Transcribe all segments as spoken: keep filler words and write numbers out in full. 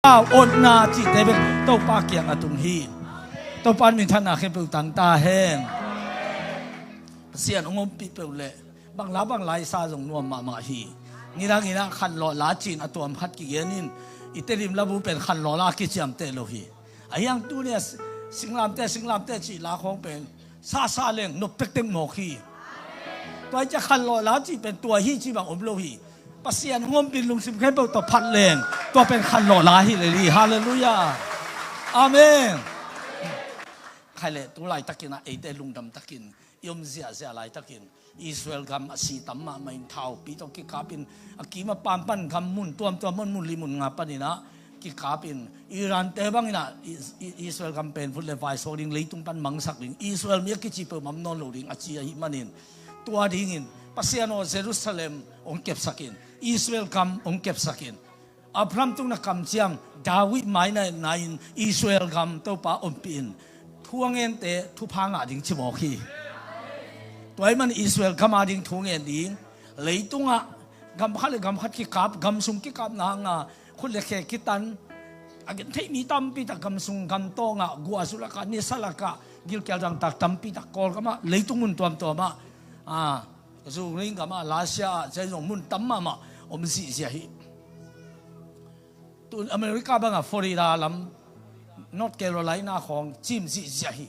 Au, otna cihte bek Topa kiang a tung hi. Topa in minthanna khempeuh tang ta hen. Pasian hong ompih peuh leh bangla bangla i sa zong nuam mahmah hi. Nidang in ah khanlawh la ci-in a tuam khat kigen in, i Tedim labu pen khanlawh la kiciamteh lo hi. Ahi hang tuni a singlamteh, singlamteh cih la khawng pen sasa leng nop tektek mawk hi. Tua hi ciah khanlawh la cih pen tua hi cih bang om lo hi. Pasian hong ompih lungsim khempeuh tawh phat leng tua pen khanlawh la hi lel hi. Halleluiah. Amen. Khai leh tu laitakin ah eite lungdam takin i om ziahziah laitakin Israel gam a si tam mahmah in, thaupi tawh kikapin a kim a pam pan gam mun tuamtuam mun, mun li mun nga panin ah kikapin Iran te bangin ah I-, I-, Israel gam pen vut le vai suak ding, leitung pan mangsak ding, Israel mi a kici peuh mam nawn lo ding a ci ahih manin, tua dingin Pasian aw, Jerusalem hong kepsakin, Israel gam hong kepsakin, Abraham tungin a kamciam David mai-in a etna in Israel gam Topa ompih in, thu a ngente thupha ngah ding ci mawk hi. Tua ahih manin Israel gam a ding thu ngen ding, leitungah gam khat le gam khat kikap, gam sung kikapna hangah khut le khe kitan, a gentheih mi tampi tak gam sung gam tawngah, guahzu lakah, nisa lakah, gilkial dangtak tampi tak Kawlgamah, leitung mun tuamtuamah, a, Ukraine gamah, Russia ah, zai zong mun tam mahmah om zihziah hi. Tun America bangah Florida lam, North Carolina khawng cim zihziah hi.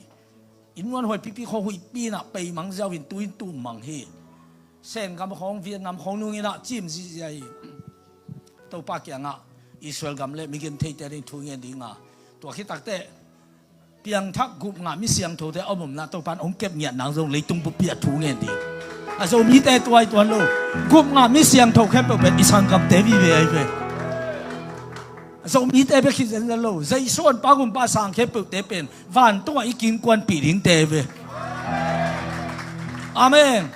Inn nuan huai pipi khawng huihpi in ah peimang ziau in tu in tum mang hi. Sen gam khawng, Vietnam khawng nung in ah cim zihziah hi. Topa kiangah Israel gam le mi gentheite a ding thu ngen ding a, tua khit takteh piangthak gupngah mi siangthote a om omna Topa in hong kep ngiat nang zong leitung buppi ah thu ngen ding. A Zomite tuai tuan lo. Gupngah mi siangtho khempeuh pen i sanggamte vive ahi ve. A Zomite bek hi zenzen lo. Jesu honpa gumpa sang khempeuhte pen vantungah i kinkuanpih dingte ve. Amen.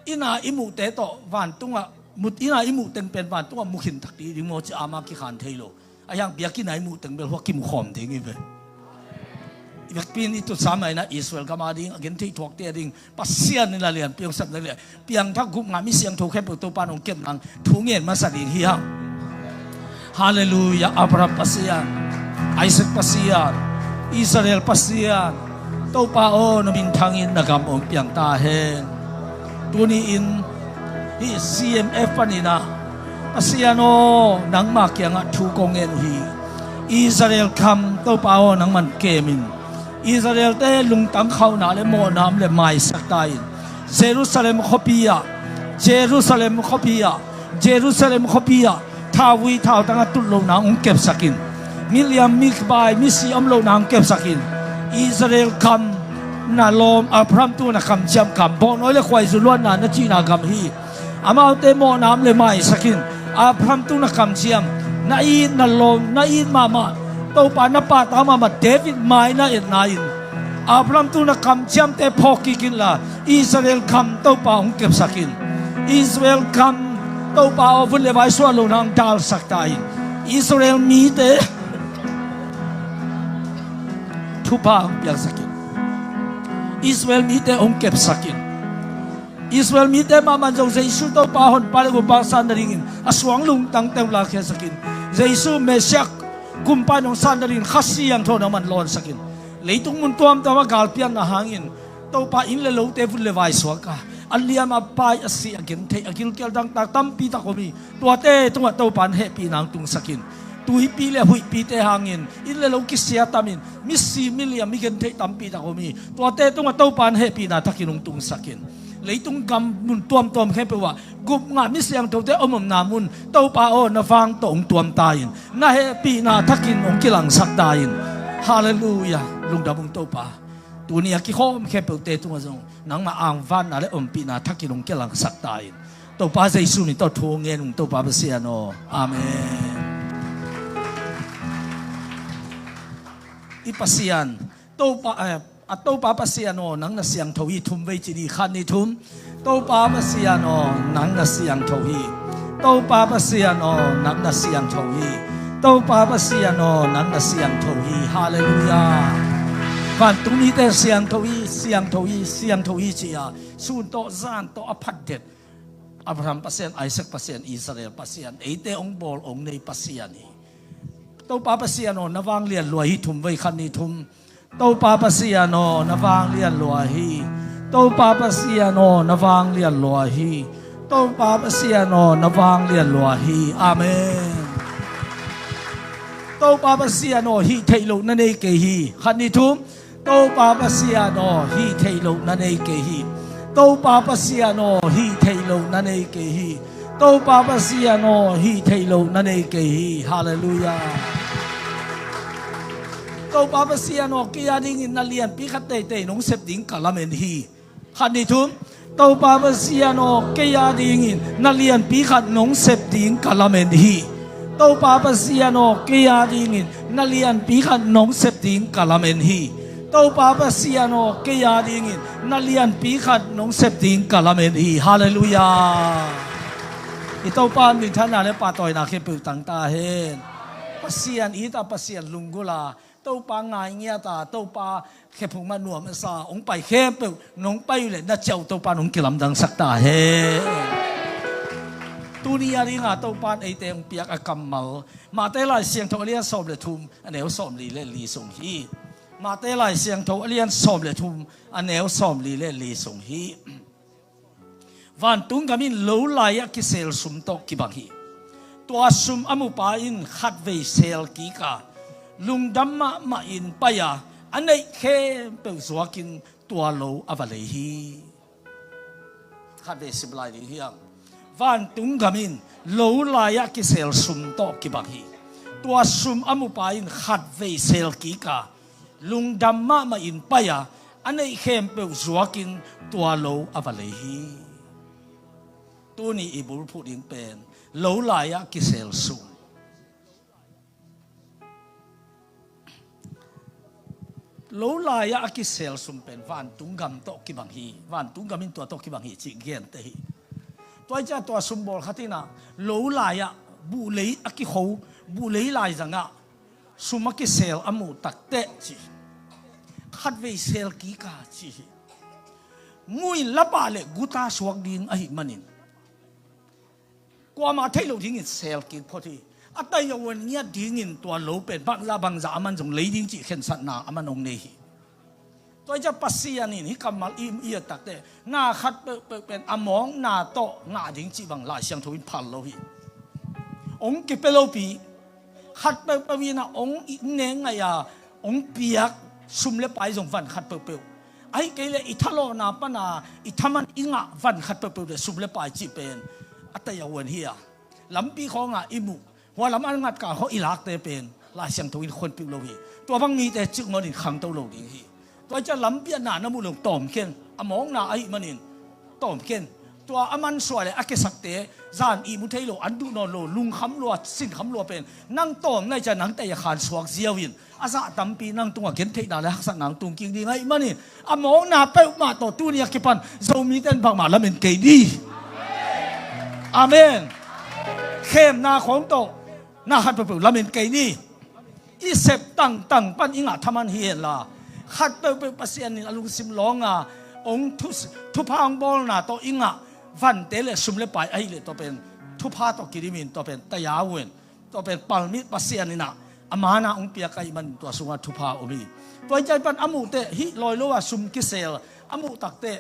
Inn a i muhte tawh vantungah, mut inn a i muh teng pen vantungah mu khin thak ding maw ci ama kikhan thei lo. Ahi hang biakinn a i muh teng bel hua kimu khawm ding hi ve. I vekpi in i tutsa mah in ah Israel gam a ding, a gentheih thuakte a ding Pasian in la lianpi hong sepna leh piangthak gupngah mi siangtho khempeuh Topa in hong kep nang thu ngen masa ding hi hang. Halleluiah. Abraham Pasian, Isaac Pasian, Israel Pasian, Topa aw, na minthangin na gam hong piang ta hen. Tuni-in hih C M F panin ah, Pasian aw, nangma kiangah thu kong ngen uh hi. Israel gam Topa aw, nangman kem in. Israelte lungtang khauhna le mawhna om leh maisak ta in. Jerusalem khuapi ah, Jerusalem khuapi ah, Jerusalem khuapi ah thauvui thautang a tut lohna hong kepsak in. Miliam mibai misi om lohna hong kepsak in. Israel gam, na lawm Abraham tungin a kamciam gam, bawhnawi le khuaizu luanna na cihna gam hi. Amaute mawhna om leh maisak in. Abraham tungin a kamciam, na it na lawm, na it mahmah, Topa na pahtak mahmah David mai-in a etna in Abraham tungin a kamciamte phawk kik inla, Israel gam Topa hong kepsak in. Israel gam Topa aw, vut le vai suah lohna hong dalsak ta in. Israel mite thupha hong piangsak in. Israel mite hong kepsak in. Israel mite mahmah zong Jesu Topa honpa le gumpa hong san nadingin a suang lungtangte hong lakkhiatsak in. Jesu Messiah gumpa in hong san nadingin Kha Siangtho in amah lawnsak in. Leitung mun tuamtuamah galpianna hangin Topa inn le lote vut le vai suak a, a liam a pai a si a gentheih a gilkial dangtak tampi tak om hi. Tuate tungah Topa in hehpihna hong tungsak in. Tuipi le huihpite hangin inn le lo kisia tamin misi miliam mi gentheih tampi tak om hi. Tuate tungah Topa in hehpihna thakin hong tungsak in. Leitung gam mun tuamtuam khempeuh ah gupngah mi siangthote om omna mun Topa aw, na vang tawh hong tuam ta in. Na hehpihna thakin hong kilangsak ta in. Halleluiah. Lungdam ung Topa. Tuni a kikhawm khempeuhte tungah zong nangma angvanna le ompihna thakin hong kilangsak ta in. Topa Jesu min tawh thu ngen ung Topa Pasian aw. Amen. I Pasian Topa, eh, a Topa Pasian aw, nang na siangtho hi. Thum vei ci ni, khat ni thum. Topa Pasian aw, nang na siangtho hi. Topa Pasian aw, nang na siangtho hi. Topa Pasian aw, nang na siangtho hi. Halleluiah. Vantung mite siangtho hi, siangtho hi, siangtho hi ci-a sun tawh zan tawh a phatdet Abraham Pasian, Isaac Pasian, Israel Pasian, eite hong bawl hong nei Pasian hi. Topa Pasian aw, na vanglian lua hi. Thum vei, khat, nih, thum. Topa Pasian aw, na vanglian lua hi. Topa Pasian aw, na vanglian lua hi. Topa Pasian aw, na vanglian lua hi. Amen. Topa Pasian aw, hih theih loh na nei kei hi. Khat, nih, thum. Topa Pasian aw, hih theih loh na nei kei hi. Topa Pasian aw, hih theih loh na nei kei hi. Topa Pasian aw, hih theih loh na nei kei hi. Halleluiah. Topa Pasian aw, kei a dingin na lianpi khat teitei nong sep ding ka lamen hi. Khat, nih, thum. Topa Pasian aw, kei a dingin na lianpi khat nong sep ding ka lamen hi. Topa Pasian aw, kei a dingin na lianpi khat nong sep ding ka lamen hi. Topa Pasian aw, kei a dingin na lianpi khat nong sep ding ka lamen hi. Halleluiah. I Topa minthanna le pahtawina khempeuh tang ta hen. Pasian it a, Pasian lunggulh a, Topa ngai ngiat a, Topa khephung mah nuam a sa, hong pai khempeuh nong pai uh leh na ciah uh Topa nong kilamdangsak ta hen. Tuni a dinga Topa in eite hong piak a kammal, Mate Lai Siangtho a lian sawm le thum, a neu sawmli le li sung hi. Mate Lai Siangtho a lian sawm le thum, a neu sawmli le li sung hi. Vantung gam in lo lai-ah kisel sum tawh kibang hi. Tua sum a mupa in khatvei sel kik a, lungdam mahmah in pai a, a neih khempeuh zuakin tua lo a va lei hi. Khatvei sim lai ding hiam? Vantung gam in lo lai-ah kisel sum tawh kibang hi. Tua sum a mupa in khatvei sel kik a, lungdam mahmah in pai a, a neih khempeuh zuakin tua lo a va lei hi. Tuni i bulphuh ding pen lo lai-ah kisel sum. Lo lai-ah a kisel sum pen vantung gam tawh kibang hi. Vantung gam in tua tawh kibang hi cih gente hi. Tua hi ciah tua sumbawl khat in ah lo lai-ah buhlei a kikho, buhlei lai zangah sum a kisel a muh takteh ci, khatvei sel kik a ci hi. Muin lapah le guta suak ding ahih manin kuamah theih loh dingin sel kik phot hi. A tai a uan ngiat dingin tua lo pen bangzah bangzah a man zong lei ding cih khensatna a man hong nei hi. Tua hi ciah Pasian in hih kammal i, i et takteh na khat peuhpeuh pen a mawkna tawh ngah ding cih bang Lai Siangtho in phal lo hi. Hong kipia lopi, khat peuhpeuh in ah hong i neng ngaih a hong piak sum le pai zong van khat peuhpeuh. Ahih kei leh i thalawhna pana i thaman i ngah van khat peuhpeuh le sum le pai cih pen a tai a uan hi a, lampi khawngah i muh, hua lam a ngat kal khawng i lakte pen Lai Siangtho in khonpih lo hi. Tua bang mite cikmon in khangto lo ding hi. Tua hi ciah lampi ah na na muh lo tawm khen, a mawkna ahih manin tawm khen. Tua a mansuah le a kisakte zan ihmu thei lo, an duh nawn lo, lungkham lua, sinkham lua pen nang tawm nai ciah nang tai a khan suak ziau in a zah tampi nang tungah gentheihna le haksatna hong tung kik ding ahih manin a mawkna peuhmah tawh tuni a kipan Zomite in bangmah lamen kei ni. Amen. Khemna khawng tawh na khat peuhpeuh lamen kei ni. I sep tangtang pan i ngah thaman hi henla, khat peuhpeuh Pasian in a lungsim lawnga hong thu, thupha hong bawlna tawh i ngah vante le sum le pai ahih leh tua pen thupha tawh kidimin tua pen taya uh in, tua pen palmit Pasian in ah a mana hong piak ahih manin tua sungah thupha om hi. Tua hi ciah pan a muhteh hih lawi lo a sum kisel a muh takteh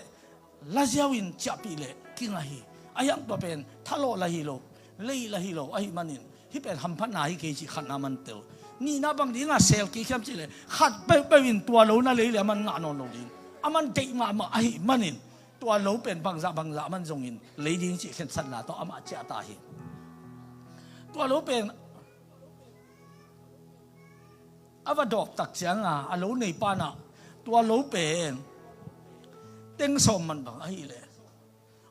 laziau in ciahpih leh kingah hi. A hiang tua pen thalawh la hi lo, lei la hi lo ahih manin hih pen hamphatna hi kei cih khatna man tel. Nihna bang dinga sel kik hiam cih leh khat peuhpeuh in tua lo na lei leh a man ngah nawn lo ding, a man deih mahmah ahih manin tua lo pen bangzah bangzah a man zongin lei ding cih khensatna tawh amah ciah ta hi. Tua lo pen a va dawk tak cianga a lo neipa in ah tua lo pen teng sawm man bang ahih leh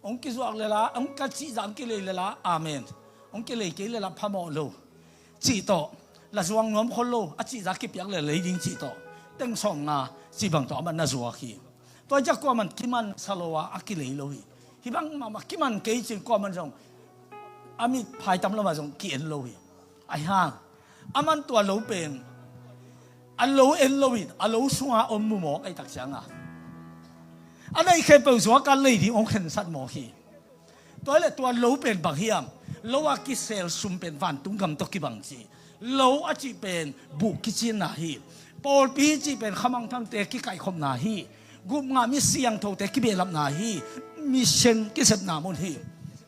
hong kizuak le la, hong ka cihzah hong kilei le la, amen. Hong kilei kei le la phamawh lo cih tawh, la zuang nuam khol lo, a cihzah kipiak le lei ding cih tawh teng sawm nga cih bang tawh amah na zuak hi. Tua hi ciah kuaman kiman sa lo a a kilei lo hi. Hih bang mahmah kiman kei cin kuaman zong a mit phaitam lamah zong ki-en lo hi. Ahi hang a man tua lo pen a lo en loin a lo sunga om mumawk ahi tak cianga a neih khempeuh zuaka lei ding hong khensat mawk hi. Tua le tua lo pen bang hiam? Lo a kisel sum pen vantung gam tawh kibang ci. Lo a cih pen buh kicinna hi. Pawlpi cih pen khamangthangte kikaikhopna hi. Gupngah mi siangthote kibehlapna hi. Mission kisepna mun hi.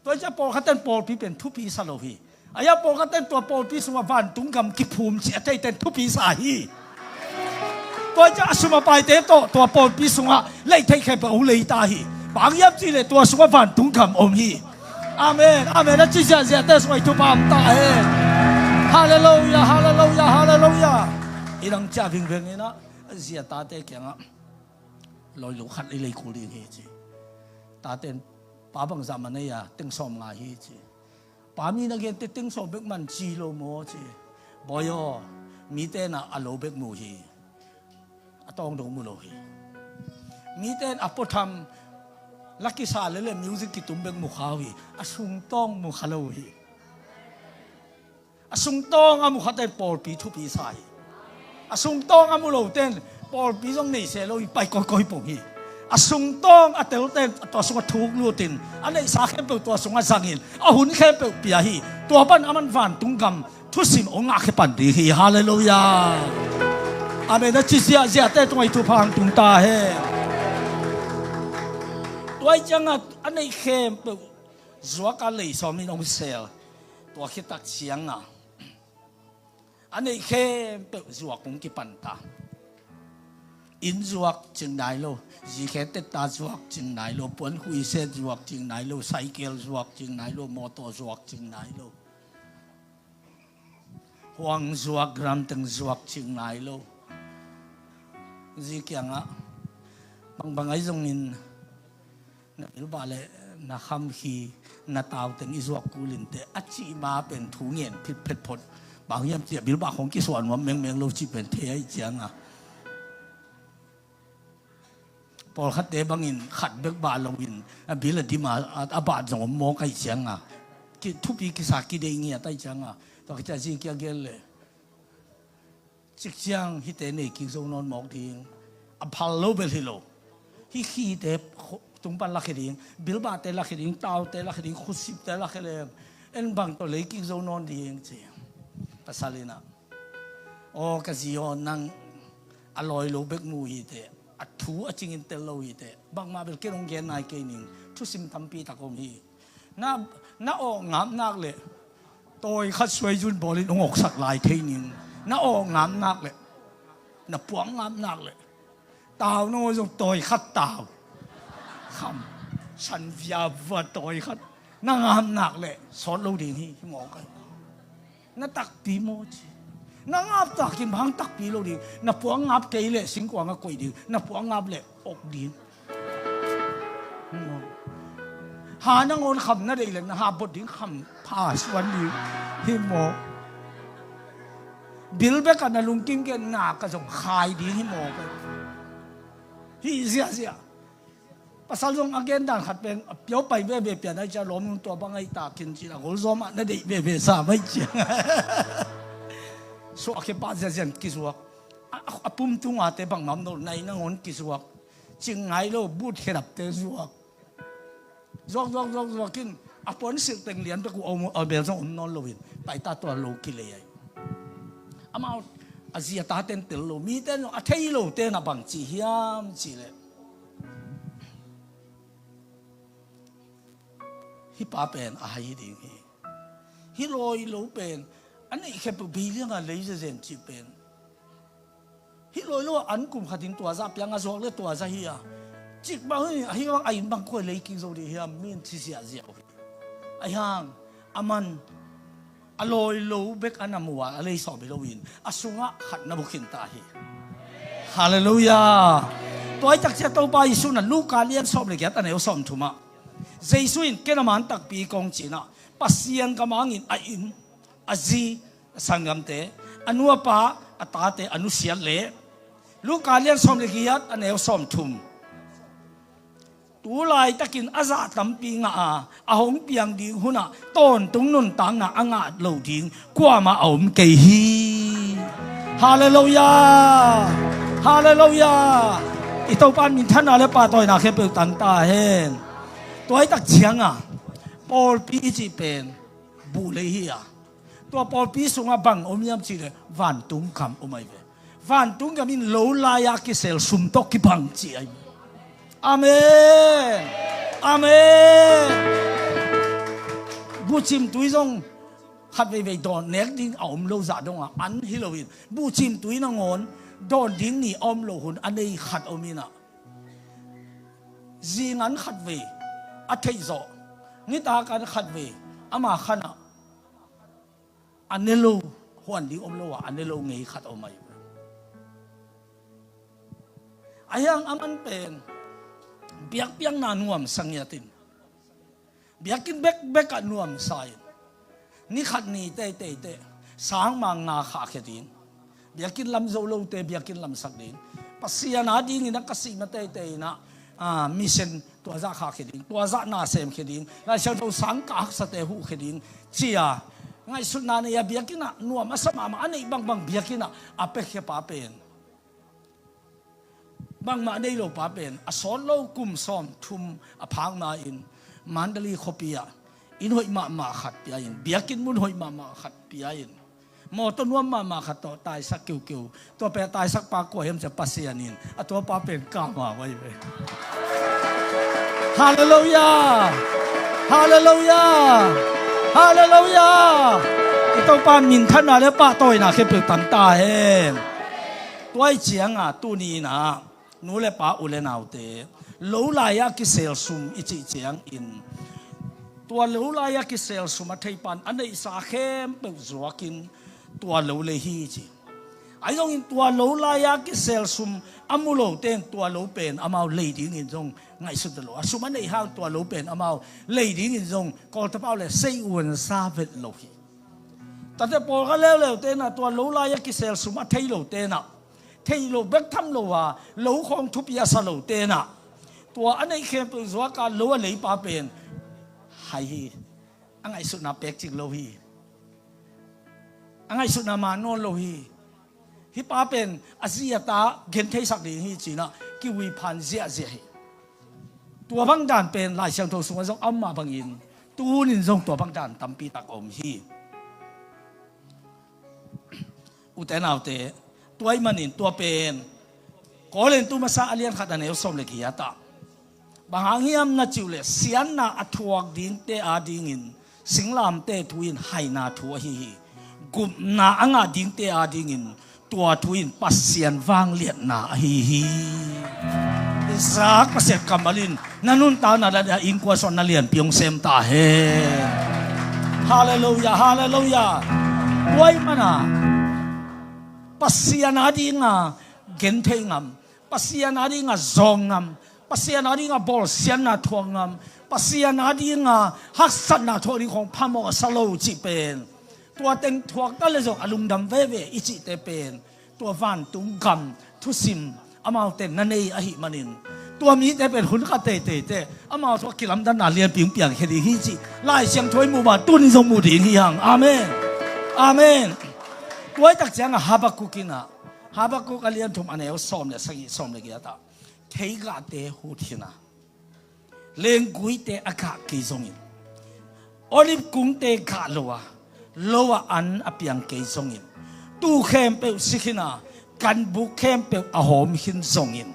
Tua ciah pawlkhatten pawlpi pen thupi sa lo hi. Ahi a pawlkhatten tua pawlpi sungah vantung gam kiphum cih a theiten thupi sa hi. Tua ciah a sum a paite tawh tua pawlpi sungah lei theih khempeuh hong lei ta hi. Bang hiam cihleh tua sungah vantung gam om hi. Amen. Amen. A ci ziahziahte sungah i thupha om ta hen. Halleluiah, halleluiah, halleluiah. I dang ciah vingveng inah zia tate kiangah loi lo khat i lei kul ding hi ci. Taten pa bangzah man ei a teng sawm ngai hi ci. Pa mi na gente teng sawm bek man ci lo maw ci. Bawi aw, mite na a lo bek mu hi. A tawng dong mu lo hi. Mite na a puatham la kisa lele music kitum bek mu kha uh hi. A sungtawng mu kha lo uh hi. A sungtawng a mu khaten pawlpi thupi sa hi. A sungtawng a mu loten pawlpi zong nei se lo hi, pai kawikawi pong hi. A sungtawng a telten tua sungah thuk lutin a neihsa khempeuh tua sungah zangin a hun khempeuh pia hi. Tua pan a man vantung gam thusim hong ngah khia pan ding hi. Halleluiah. Amen. A ci ziahziahte tungah i thupha hong tung ta hen. Tua ih ciangah a neih khempeuh zuak a lei sawmin hong sel. Tua khit tak ciangah a neih khempeuh zuak hong kipan ta. Inn zuak cing nai lo. Zikhe tetta zuak cing nai lo. Puan khuiset zuak cing nai lo. Cycle zuak cing nai lo. Mawtaw zuak cing nai lo. Huang zuak, gram teng zuak cing nai lo. Zi kiangah bangbang ahi zongin na bilbah le na khamkhi, na tauteng i zuak kul inteh a cih ma pen thu ngen phitphet phot. Bang hiam cih a bilbah khong kisuah nuam mengmeng lo cih pen thei ahi ciangah pawlkhatte bangin khat bek bah loin a bil a dim a, a, a bah zong om mawk ahi ciangah thupi kisa kideih ngiat ahi ciangah tua khit ciah zi kia gel le. Cikciang hihte nei kik zo nawn mawk ding. A phal lo bel hi lo. Hih khite tung pan lakhia ding, bilbahte lakhia ding, taute lakhia ding, khutsipte lakhia leng en bang tawh lei kik zo nawn ding ci. Pasal in ah, aw ka zi aw, nang a lawi lo bek mu hi teh, a thu a cingin tel lo hi teh, bangmah bel ken hong gen nai kei ning, thusim tampi tak om hi. Na, na awk ngap nak leh tawi khat suaizun bawlin hong awksak lai thei ning. Na awk ngap nak leh, na puak ngap nak leh tau nangawn zong tawi khat tau. Kham san viavua tawi khat na ngap nak leh sawt lo ding hi, hi mawk ai. Na takpi maw ci. Na ngap takin bang takpi lo ding. Na puak ngap kei leh singkuang a koih ding. Na puak ngap leh awk ding. Ha nangawn kham na deih leh na ha bot ding kham pha suan ding. Hi maw? Bil bek a na lungkim kei na ka zong khai ding hi maw? Hi ziahziah. Pasal zong a gen dan khat pen a piau pai veve pian ai cia lawm nung tua bang ai ta khin cin a gol zawm ah na deih veve sa mai cia. Suah a khe pah ziazian kizuak. A, a, a pum tunga te bang mam no nai nangawn kizuak. Cing ngai lo but khedap te zuak. Zuak, zuak, zuak, zuak in a puan silh teng lian bek uh a bel zong om nawn lo in paita tua lo kilei ai. Amau a zi a taten tel lo, miten zong a thei lo ten a bang ci hiam ci leh. Hih pa pen a hai hi ding hi. Hih lawi lo pen a neih khempeuh bei lianga lei zezen cih pen. Hih lawi lo a an kum khatin tua zah piang a zuak le tua zah hi a. Cik bang hi a, hih bang a inn bang khuai lei kik zo dih hiam, min ci ziahziah uh hi. Ahi hang a man a lawi lo bek a na mu a, a lei sawm hi loin a sungah khat na bukhin ta hi. Halleluiah. Tua i takcia Topa Jesuh na Luka lian sawm le giat a neu sawm thumah Jesuh in ken a man takpi kong cinah Pasian ka mangin a inn, a zi, a sanggamte, a nu a pa, a tate a nusiat le Luka lian sawm le giat a neu sawm thum. Tu laitakin a zah tampi ngah a, a hong piang ding hunah tawntung nuntakna a ngah lo ding kuamah a om kei hi. Halleluiah. Halleluiah. I Topa in minthanna le pahtawina khempeuh tang ta hen. Tuaitak cianga Pawlpi i cih pen buh lei hi a, tua pawlpi sungah bang om hiam cihleh vantung gam om ahi ve. Vantung gam in lo lai-a kisel sum tawh kibang ci ahi ve. Amen. Amen. Buhcim tui zong khat veivei dawn nek ding a om lo zah dongah an hi loin, buhcim tui nangawn dawn ding ni a om lo hun a nei khat om inah, zingan khat vei a theih zawh, nitakan khat vei ama khanah a ne lo, huan ding om lo a a ne lo ngei khat om ahi. Ahi hang aman pen biakpiakna nuamsa ngiatin, biakinn bekbek ah nuamsa in, ni khat ni teitei teh sangma nga khahkhia ding, biakinn lam zo lote biakinn lamsak ding, Pasian a dingin a ka sih ma teitei inah, ah, mission tua zah khahkhia ding, tua zah na semkhia ding, Lai Siangtho sang ka haksate huhkhia ding, cia ngaihsutna nei a biakinn ah nuam a sa mahmah a neih bangbang biakinn ah a piakhia pa pen bangmah nei lo pa pen a sawt lo kum sawm thum a phak ma-in Mandalay khuapi ah inn hoih mahmah khat pia-in, biakinn mun hoih mahmah khat pia-in, mawtaw nuam mahmah khat tawh taisak kiukiu. Tua pen a taisak pa kua hiam cia Pasian in a tua pa pen kama vai ve. Halleluiah. Halleluiah. Halleluiah. I Topa minthanna le pahtawina khempeuh tang ta hen. Tua i cianga tuni inah nu le pa, u le naute, lo lai-ah kisel sum i cih ciangin, tua lo lai-ah kisel sum a theipan a neihsa khempeuh zuakin tua lo lei hi ci. Ahi zongin tua lo lai-ah kisel sum a mu lote in tua lo pen amau lei dingin zong ngaihsut lo. A sum a neih hang tua lo pen amau lei dingin zong Kawltapau le sei uansa vet lo hi. Tate pawlkhat leuleute inah tua lo lai-ah kisel sum a thei lote inah, thei lo bek tham lo a, lo khawng thupi a sa lote inah, tua a neih khempeuh zuaka lo a leipa pen hai hi. A ngaihsutna pek cing lo hi. A ngaihsutna man nawn lo hi. Hih pa pen a zi a ta gentheisak ding hi cinah kiui phan ziahziah hi. Tua bang dan pen Lai Siangtho sungah zong a om mah bangin tunin zong tua bang dan tampi tak a om hi. Ute naute, tua ahih manin tua pen Korintu masa a lian khat a neu sawm le giat ah, bang hang hiam na cih uh leh siatna a thuak dingte adingin singlamteh thu in haina thu ahi hi. Gupna a ngah dingte adingin tua thu in Pasian vangliatna ahi hi. Isaac, Pasian kammal in na nuntakna le na innkuan sungah na lianpi hong sem ta hen. Halleluiah, halleluiah. Tua ahih mana Pasian adinga genthei ngam, Pasian adinga zawng ngam, Pasian adinga bawlsiatna thuak ngam, Pasian adinga haksatna thuak ding khawng phamawh sa lo cih pen, tua teng thuak ta le zong a lungdam veve i cihte pen tua vantung gam thusim amaute na nei ahih manin, tua mite pen hun khat teitei teh amau tawh kilamdanna lianpi hong piangkhia ding hi cih Lai Siangtho i muh bang tunin zong mu ding hi hang. Amen. Amen. Tua ahih tak ciangah Habakkuk inah, Habakkuk a lian thum a neu sawm le sagih, sawm le giat ah, theigahte hut hi-in ah, lengguite a gah kei zongin, olive kungte gah lo a, lo a an a piang kei zongin, tuu khempeuh si khin a, ganbuk khempeuh a hawm khin zongin,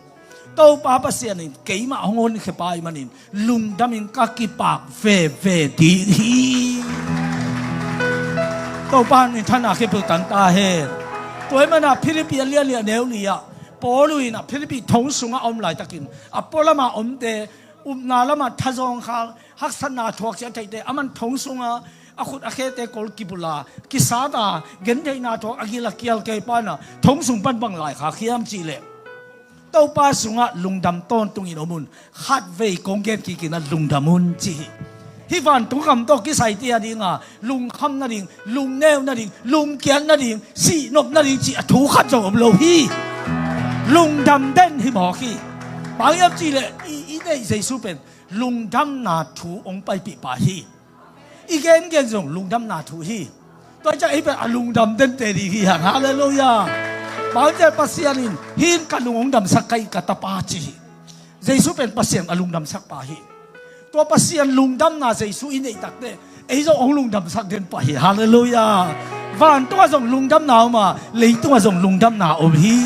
Topa Pasian in keimah hong honkhia pa ahih manin lungdamin ka kipak veve ding hi. Topa in thanna khempeuh tang ta hen. Tua ahih manin Philippi a lian li a neu li ah, Paul in ah Philippi thong sungah a om laitakin a pualama omte, upna lamah thazawng khal, haksatna thuak ciat theite, aman thong sungah a khut a khete kol kibulh a, kisat a, gentheihna thuak a gil a kial kei pa in ah thong sung pan bang laikhak hiam cih leh, Topa sungah lungdam tawntungin om un, khatvei kong gen kik in ah lungdam un ci hi. Hih vantung gam tawh kisai te a ding a, lungkham nading, lungneu nading, lungkiat nading, sihnop nading cih a thu khat zong om lo hi. Lungdam den hi mawk hi. Bang hiam cih leh i, i neih Jesu pen lungdamna thu hong paipih pa hi. I gengen zong lungdamna thu hi. Tua ciang ei pen a lungdam dente ding hi hang. Halleluiah. Bang hiam cih leh Pasian in, "Hih in ka lung hong damsak ka hi, ka tapa," ci hi. Jesu pen Pasian a lungdamsak pa hi. Tua Pasian lungdamna Jesu i neih takteh ei zong hong lungdamsak den pah hi. Halleluiah. Vantungah zong lungdamna om a, leitungah zong lungdamna om hi.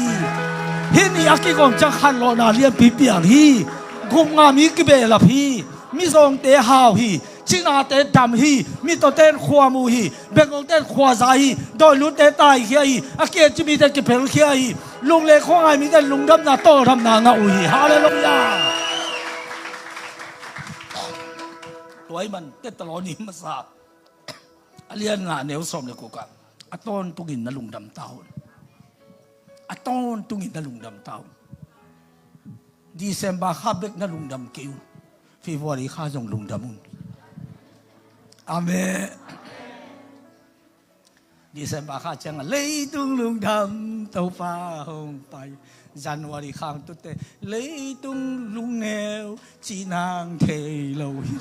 Hih ni a kigawm ciang khanlawhna lianpi piang hi. Gupnga mi kibehlap hi. Mizawngte hau hi. Cinate dam hi. Mitawte in khua mu hi. Bengolten khuaza hi, dawilutte taikhia hi, a kici mite kiphelkhia hi, lungleng khuangai mite lungdamna tawldamna ngah uh hi. Halleluiah. Tua ahih man Thesalonika masa a lian nga a neu sawm le guk ah, a tawntungin na lungdam ta un. A tawntungin na lungdam ta un. December kha bek na lungdam kei un. February kha zong lungdam un. Amen. December kha ciangah leitung lungdam Topa hong pai. January khang tutte leitung lungneu cihnang thei lo hi.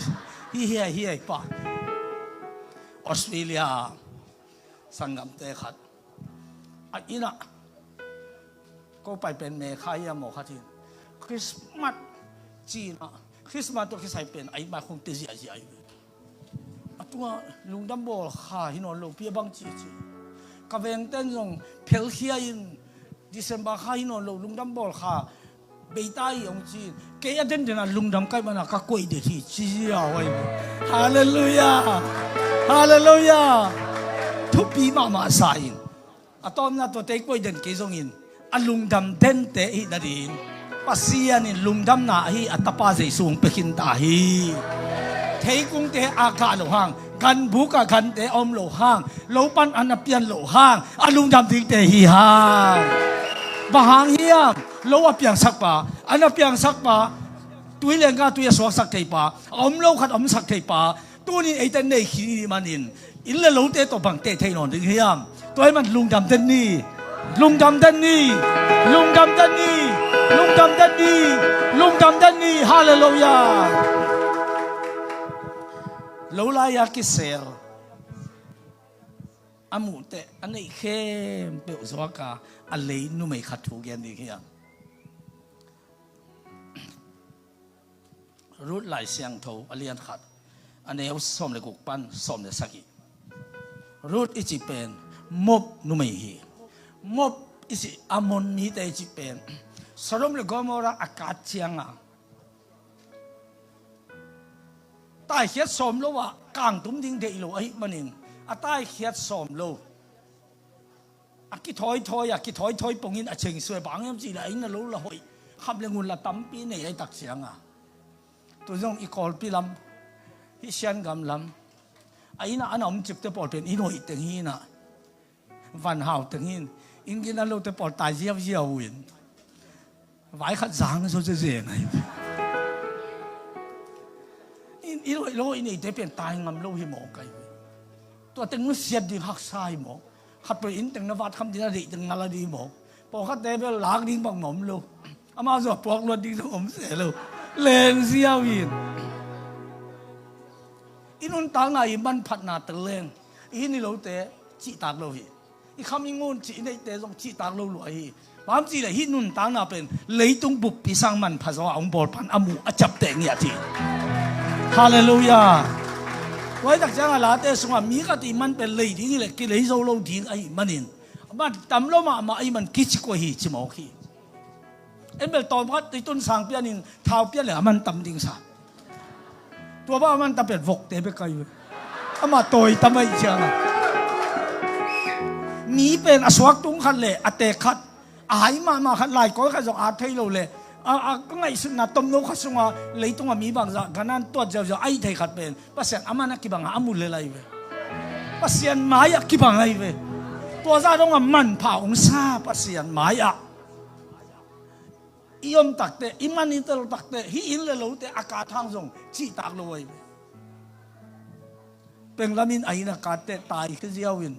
Hi hiai hiai pa Australia sanggamte khat a inn ah ko pai pen me kha ia maw khat hin Christmas cina Christmas tawh kisai pen a inn mai khong te ziahziah hi. A tungah lungdam bawl kha hi nawn lo pi a bang ci ci. Ka vengten zong phelkhia in December kha hi nawn lo lungdam bawl kha beita hi hong ci. Kei a denden a lungdam kaih mana ka koih det hi ci ziau ahi. Halleluiah. Halleluiah. Thupi mahmah sa in. A tawpna tua tei koih den kei zongin a lungdam dente ahih nadin Pasian in lungdamna ahi a tapa Jesu hong pia khin ta hi. Theikungte a kah loh hang, ganbuk ah gante a om loh hang, lo pan an a pian loh hang a lungdam dingte hi hang. Bang hang hiam? Lo a piangsak pa, an a piangsak pa, tui lenga tui a suaksak thei pa, a om lo khat a omsak thei pa, tunin eite nei khin i manin inn le lote tawh bang teh thei nawn ding hiam? Tua ahih man lungdam den ni. Lungdam den ni. Lungdam den ni. Lungdam den ni. Lungdam den ni. Halleluiah. Lo lai-a kisel a muhteh a neih khempeuh zuaka a lei numei khat thu gen ding hiam? Ruth Lai Siangtho a lian khat a neu sawm le guk pan sawm le sagih. Ruth i cih pen Moab numei hi. Moab i cih Ammon mite i cih pen Sodom le Gomorrah a kat cianga taikhiat sawm lo ah kangtum ding deih lo ahih manin a taikhiat sawm lo a kithawithawi a kithawithawi pongin a chengsuai bang hiam cihleh a inn a lo la hoih khap le ngun la tampi nei a i tak cianga tu zong i Kawlpi lam hih Siangam lam a inn ah ana om cipte pawl pen inn hoih teng hi inah van hau teng hi in inn gina lote pawl tai ziauziau uh in vai khat zang zo zezeng ahi. Inn hoih lo i neite pen tai ngam lo hi mawk ahi. Tua teng nusiat ding haksa hi mawk. Khat peuh inn teng na vat kham ding a deih teng na la ding hi mawk. Pawlkhatte bel lak ding bang om lo. Amau zong a puak luat ding zong om se lo. Leng ziau in i nuntakna i manphatna tel leng i hih ni lote cihtak lo hi. I kham i ngun cih i neihte zong cihtak lo lua hi. Bang hang hiam cihleh hih nuntakna pen leitung buppi sang manpha zaw a hong bawl pan a muh a ciapteh ngiat hi. Halleluiah. Tua hi tak ciangah Late sungah mi khat i man pen lei ding hileh kilei zo lo ding ahih manin a man tam lo mahmah ahih man kici kua hi ci mawk hi. En bel tawm khat i tun sang pianin thau pian le a man tam ding sa. Tua bang a man tam pen vokte bek ahi ve. Amah tawi tam ahih ciangin mi pen a suak tung khat le a teek khat a hai mahmah khat lai kawi khat zong at thei lo le a, a ngaihsutna tomno khat sunga leitungah mi bangzah ganan tuat ziauziau ahi thei khat pen Pasian a man a kibang a a mu lel ahi ve. Pasian mai-ah kibang ahi ve. Tua zah dongah manpha hong sa Pasian mai-ah i om takteh, i man i tel takteh, hih inn le lote a kat hang zong cihtak lo ahi ve. Penglam in a inn a katteh taikhia ziau in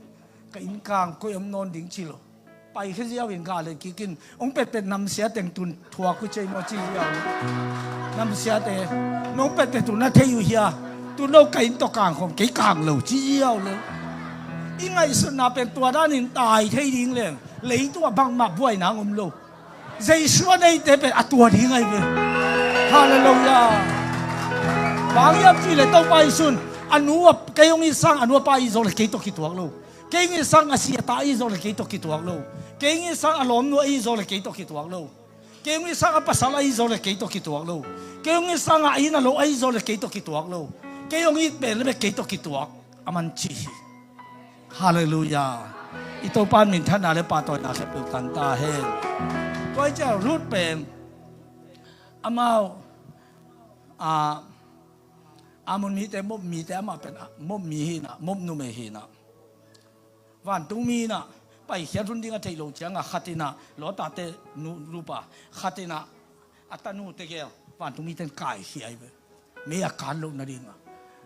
ka inn kang koi om nawn ding ci lo. Paikhia ziau in gah le kik in hong petpet namsia teng tun thuak uh cei maw ci ziau in. Namsiate nong petpet uh na thei uh hia? Tun lo ka inn tawh kang khawm kei kang lo ci ziau le. I ngaihsutna pen tua danin tai thei ding leng leitungah bangmah buaina hong om lo. Jesu a neite pen a tua ding ahi ve. Halleluiah. Bang hiam cih leh Topa Jesuh in a nu a, kei hong it sang a nu a pa it zawk leh kei tawh kituak lo. Kei hong it sang a si a ta it zawk leh kei tawh kituak lo. Kei hong it sang a lawmnu a it zawk leh kei tawh kituak lo. Kei hong it sang a pasal a it zawk leh kei tawh kituak lo. Kei hong it sang a inn a lo a it zawk leh kei tawh kituak lo. Kei hong it pen leh bek kei tawh kituak a man ci hi. Halleluiah. I Topa in minthanna leh pahtawina khempeuh tang ta hen. Tua hi ciang Ruth pen amau, a, Ammon mite, Moab mite, amah pen, a, Moab mi hi in ah, Moab numei hi in ah. Vantungmi in ah paikhiat hun ding a theih loh ciangah khat in ah Lot-a te nu, nupa, khat in ah a tanu tegel vantungmite in kaikhia hi ve. Mei a kan loh nadingah.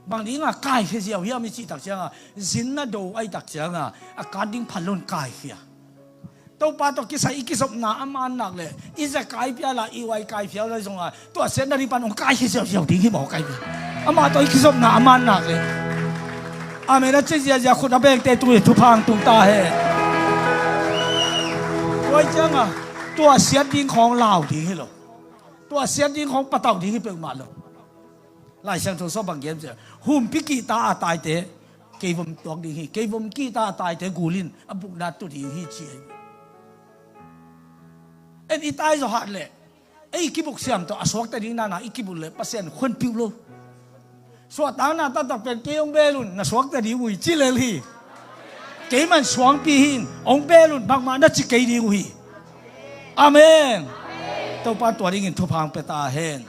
Bang dingah kaikhia ziau hiam i cih tak ciangah, zin na do ahih tak ciangah a kan ding phal lo in kaikhia. Topa tawh kisai i kizopna a man nak leh i za kai phial a, i uai kai phial lai zongah, tua siatna ding pan hong kaikhia ziauziau ding hi mawk ai ve. Amah tawh i kizopna a man nak leh. Amen a ci ziazia khut a bengte tungah thupha hong tung ta hen. Tua hi ciangah tua siat ding khawng lau ding hi lo. Tua siat ding khawng patauh ding hi peuhmah lo. Lai Siangtho sung bang gen ciah, humpi kihta a taite keivom tuak ding hi, keivom kihta a taite gul in a bukna tu ding hi ci hi. En i tai zaw hat leh ei kibuk siam tawh a suakta ding nana i kibuk leh Pasian khuanpiuh lo. Suahtakna taktak pen kei hong bel un na suakta ding uh hi ci lel hi. Keiman suangpi hi in hong bel un bangmah na ci kei ding uh hi. Amen. Topa tua dingin thupha hong pia ta hen.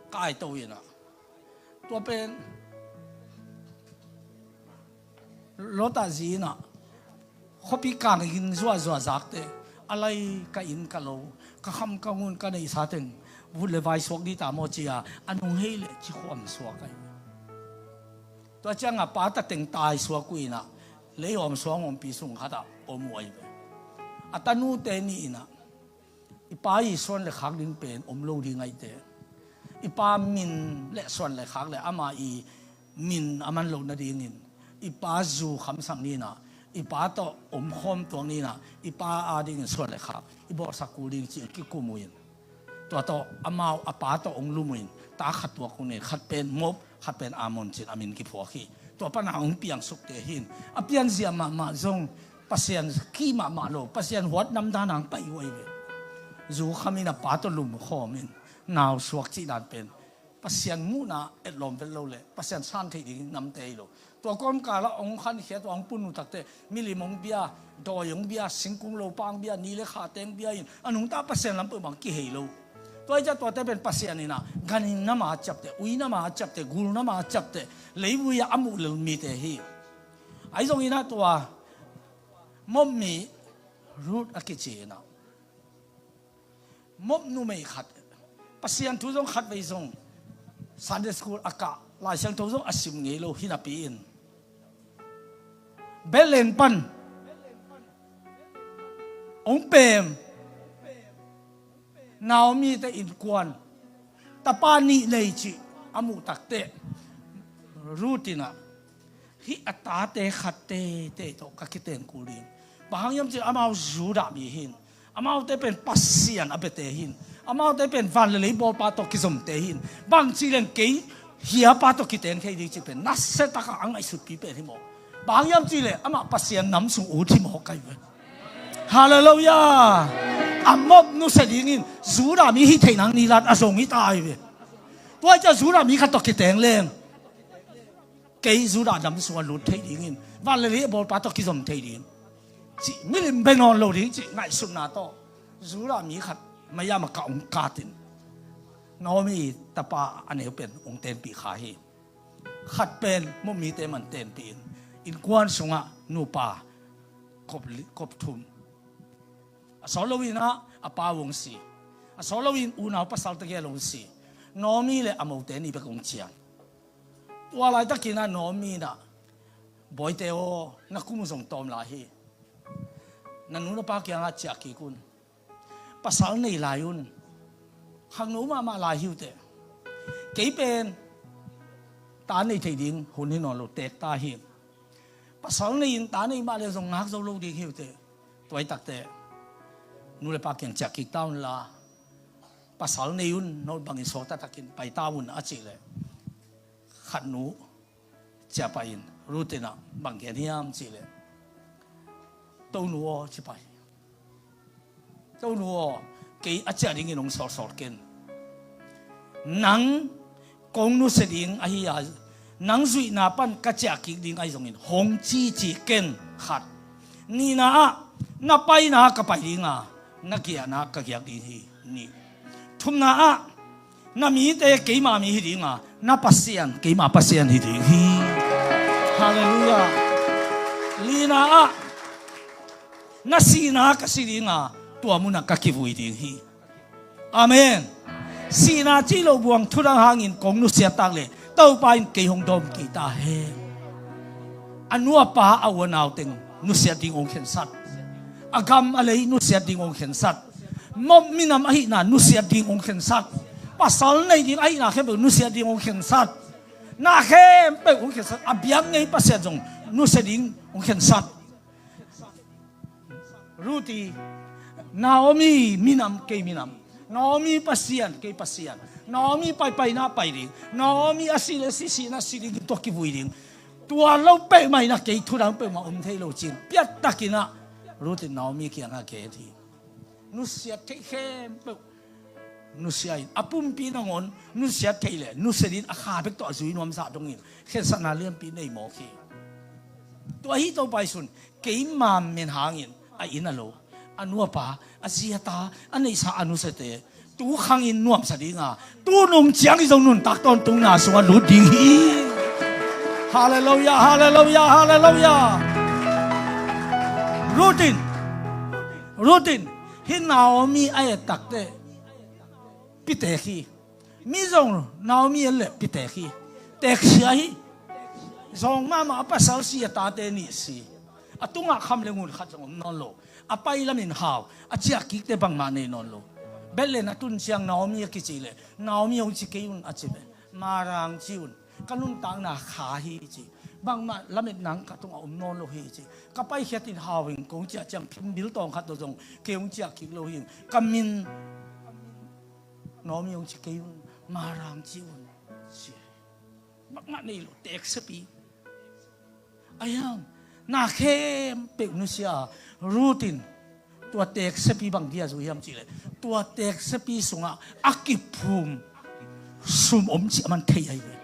Kaito in ah, tua pen Lot-a zi in ah khuapi kangin zuahzuah zakte, a lai ka inn ka lo, ka kham ka ngun ka neihsa teng vut le vai suak ding ta maw ci-a a nung hei leh ci khuam suak ahi. Tua ciangah pa ta teng tai suak uh in ah leihawm suang ompi sung khatah om uh ahi ve. A tanute nih in ah i pa i suan le khak ding pen om lo ding ahih teh, i pa min le suan le khak le amah i min a man loh nadingin i pa zu khamsak ni in ah, i pa tawh omkhawm tuak ni in ah, i pa adingin suan le khak i bawlsak kul ding ci-in kikum uh in, tua tawh amau a pa tawh hong lum uh in, ta khat tuak uh in, khat pen Moab, khat pen Ammon ci-in a min kiphuak hi. Tua pana hong piangsukte hi in, a pianzia mahmah zong Pasian kih mahmah lo, Pasian huat namdan hong pai uh ahi ve. Zu kham in a pa tawh lumkhawm in, nau suak cih dan pen Pasian muhna etlawm vet lo leh Pasian san theih ding namte hi lo. Tua kawmkalah hong khankhiat, tua hong pun uh takteh milim hong bia, dawi hong bia, singkung lopa hong bia, ni le kha teng bia in a nungta Pasian lam peuhmah kihei lo. Tua hi ciah tuate pen Pasian in ah ganin nama a ciapteh, ui nama a ciapteh, gul nama a ciapteh, leivui ah a muh lel mite hi. Ahi zongin ah tua Moab mi Ruth a kici in ah Moab numei khat, Pasian thu zong khatvei zong Sunday school a kah, Lai Siangtho zong a sim ngei lo hi napi in, Bethlehem pan hong pem Naomi te innkuan, tapa nih nei cih a muh takteh, Ruth in ah, hih a tate khat teitei tawh ka kiten kul ding. Bang hang hiam cih leh amau Judah mi hi in, amaute pen Pasian a biate hi in, amaute pen van le lei bawlpa tawh kizomte hi in, bangci leng kei hiapa tawh kiten thei ding cih pen nasia takah a ngaihsutpi pen hi maw? Bang hang hiam cih leh amah Pasian nam sung ut hi mawk ahi ve. Halleluiah. A Moab nusia dingin Judah mi hih theih nang nilat a zong hi ta ahi ve. Tua hi ciah Judah mi khat tawh kiteng leng kei Judah nam sungah lut thei dingin, van le lei a bawlpa tawh kizom thei ding cih, milim bia nawn lo ding cih ngaihsutna tawh Judah mi khat maiam a kah hong kat in, Naomi tapa a neu pen hong tenpih kha hi. Khat pen Moab mite man tenpih in, innkuan sungah nupa kop li-, kop thum. A sawt loin ah a pa uh hong si. A sawt loin unau pasal tegel hong si. Naomi le a mote nih bek hong ciang. Tua laitakin ah Naomi in ah, "Bawite aw, na kum uh zong tawm lai hi. Na nu na pa kiangah ciah kik un. Pasal nei lai un. Khangno mahmah lai hi uh teh. Kei pen ta nei thei ding hun hi nawn lo, teek ta hi. Pasal nei in ta nei mah le zong ngak zo lo ding hi uh teh." Tua hi takteh nu le pa kiang ciah kik ta un la, Pasal nei un, no bangin sawt taktakin pai ta un a cih leh, khat nu ciah pai in, Ruth in ah bang gen hiam cih leh, "Tonu aw," ci pai. "Tonu aw, kei a ciah dingin hong sawlsawl ken. Nang kong nusia ding ahi a, nang zuihna pan ka ciah kik ding ahi zongin hong ci," ci ken, khat. "Nihna ah, na paina ka pai ding a, na giahna ka giak ding hi," nih. "Thumna ah, na mite keima mi hi ding a, na Pasian keima Pasian hi ding hi." Halleluiah. "Lina ah, na sihna ka si ding a, tua munah ka kivui ding hi." Amen. Sihna cih loh buang thudang hangin kong nusiat tak leh, Topa in kei hong dawm kei ta hen. A nu a pa, a u a nau teng nusiat ding hong khensat. A gam a lei nusiat ding hong khensat. Moh minam ahihna nusiat ding hong khensat. Pasal nei ding ahihna khempeuh nusiat ding hong khensat. Na khempeuh hong khensat. A biak ngei Pasian zong nusia ding hong khensat. Ruth i, Naomi minam, kei minam. Naomi Pasian, kei Pasian. Naomi paipaina pai ding. Naomi a si le si, sihna si ding, tua kivui ding. Tua lo peuhmah in ah kei thudang peuhmah om thei lo ci-in, piattakin ah Ruth in Naomi kiangah gen hi. Nusiat theih khempeuh nusia in, a pumpi nangawn nusiat theih leh, nusia dingin a kha bek tawh a zui nuam zah dongin khensatna lianpi nei mawk hi. Tua hi Topa Jesuh in keima min hangin a inn a lo, a nu a pa, a zi a ta, a neihsa a nusiate tu khangin nuamsa ding a, tu nung ciang i zong nuntak tawntungna sungah lut ding hi. Halleluiah, halleluiah, halleluiah. Ruth in, Ruth in hih Naomi a et tak teh pitek hi. Mi zong Naomi en leh pitek hi. Teksia hi. Zawng mahmah, a pasal si, a tate nih si. A tungah kham le ngun khat zong om nawn lo. A pai lamin hau, a ciah kikte bangmah nei nawn lo. Bethlehem a tun ciang Naomi a kici leh, Naomi hong ci kei un a ci ve. Mara hong ci un. Ka nuntakna kha hi ci. Bangmah lametna ka tungah om nawn lo hi ci. Ka paikhiat in hau in kong ciah ciang phimbil tawng khat tawh zong kei hong ciah kik lo hi. Ka min Naomi hong ci kei un, Mara hong ci un, ci. Bangmah nei lo, teksepi. Ahi hang, na khempeuh nusia, Ruth in tua teksepi bang dia zui hiam cih leh, tua teksepi sungah a kiphum sum om cih a man thei ahi ve.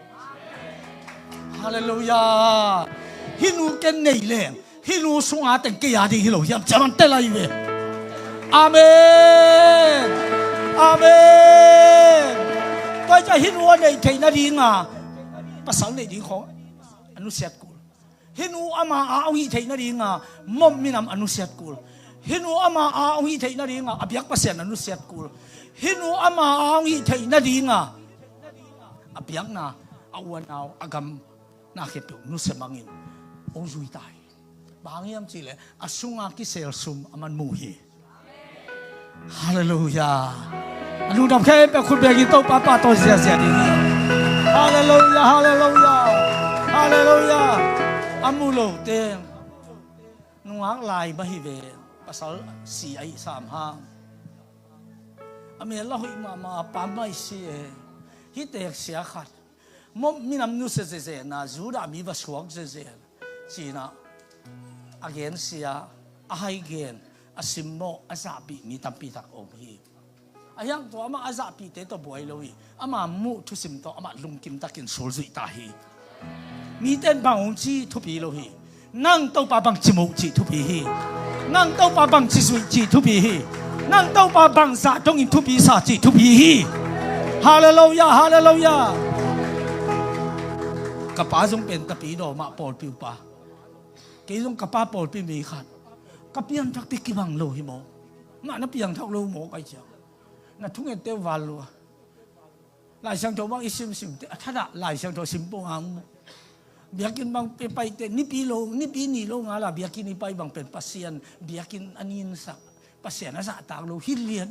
Halleluiah. Hih nu ken nei leng, hih nu sunga teng kei a ding hi lo hiam cih a man tel ahi ve. Amen. Amen. Tua hi ciah hih nu a neih theih nadinga pasal neih ding khawng a nusiat kul. Hih nu ama a hong hih theih nadinga moh minam a nusiat kul. Hih nu ama a hong hih theih nadinga a biak Pasian a nusiat kul. Hih nu ama a hong hih theih nadinga a biakna, a u a nau, a gam na khempeuh nusia mangin hong zui ta hi. Bang hang hiam cih leh a sunga kisel sum a man mu hi. Halleluiah. A lungdam khempeuh khut bengin Topa pahtawi ziazia ding hi. Halleluiah, halleluiah, halleluiah. A mu lote nungak lai mah hi ve. Pasal si ahi sam hang. A mel a hoih mahmah, pa mah hi si e. Hih teksia khat, moh minam nusia zezen a, Judah mi va suak zezen, ci-in ah a gensia, a hai gen, a simmawh, a zahpih mi tampi tak om hi. Ahi hang tua amah a zahpihte tawh buai lo hi. Ama muh thusim tawh amah lungkim takin sulzuih ta hi. Mite in bang hong ci thupi lo hi. Nang Topa bang ci mu cih thupi hi. Nang Topa bang ci zuih cih thupi hi. Nang Topa bang zah dongin thupi sa cih thupi hi. Halleluiah, halleluiah. Ka pa zong pen Tapidaw mah pawlpi upa. Kei zong ka pa pawlpi mi khat. Ka piangthakte kibang lo hi maw? Mah na piangthak lo maw kai ciang? Na thungente val lua. Lai Siangtho bang i simsim teh, a thadah Lai Siangtho sim pong hang maw? Biakinn bang i pai teh, nipi lo, nipi ni lo ngal a biakinn i pai bang pen Pasian biakinn a ninsak, Pasian a zahtak lo hi lian.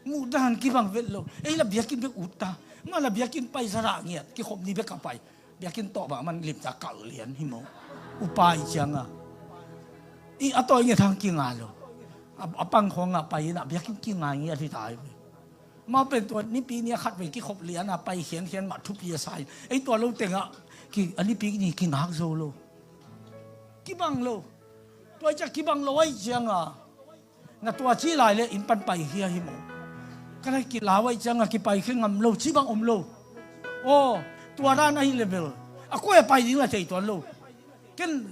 Muhdan kibang vet lo. Ei la biakinn bek ut ta. Mah la biakinn pai zadah ngiat, kikhop ni bek a pai. Biakinn tawh bang a man limtak kal lian hi maw? Upa i ciang a, i a tawi ngiat hang kinga lo. A, a pang khawng a pai in ah biakinn kinga ngiat hi ta hi ve. Amau pen tua nipi ni a khat vei kikhop lian a pai khiankhian mah thupi a sa in, ei tua lo tengah ki, a nipi ni kingak zo lo. Kibang lo. Tua ciah kibang lo ahih cianga na tua ci lai le inn pan paikhia hi maw? Ka lai kilau ahih cianga kipaikhia ngam lo ci bang om lo. Aw, tua dan ahi level a koi a pai ding la thei tuan lo. Ken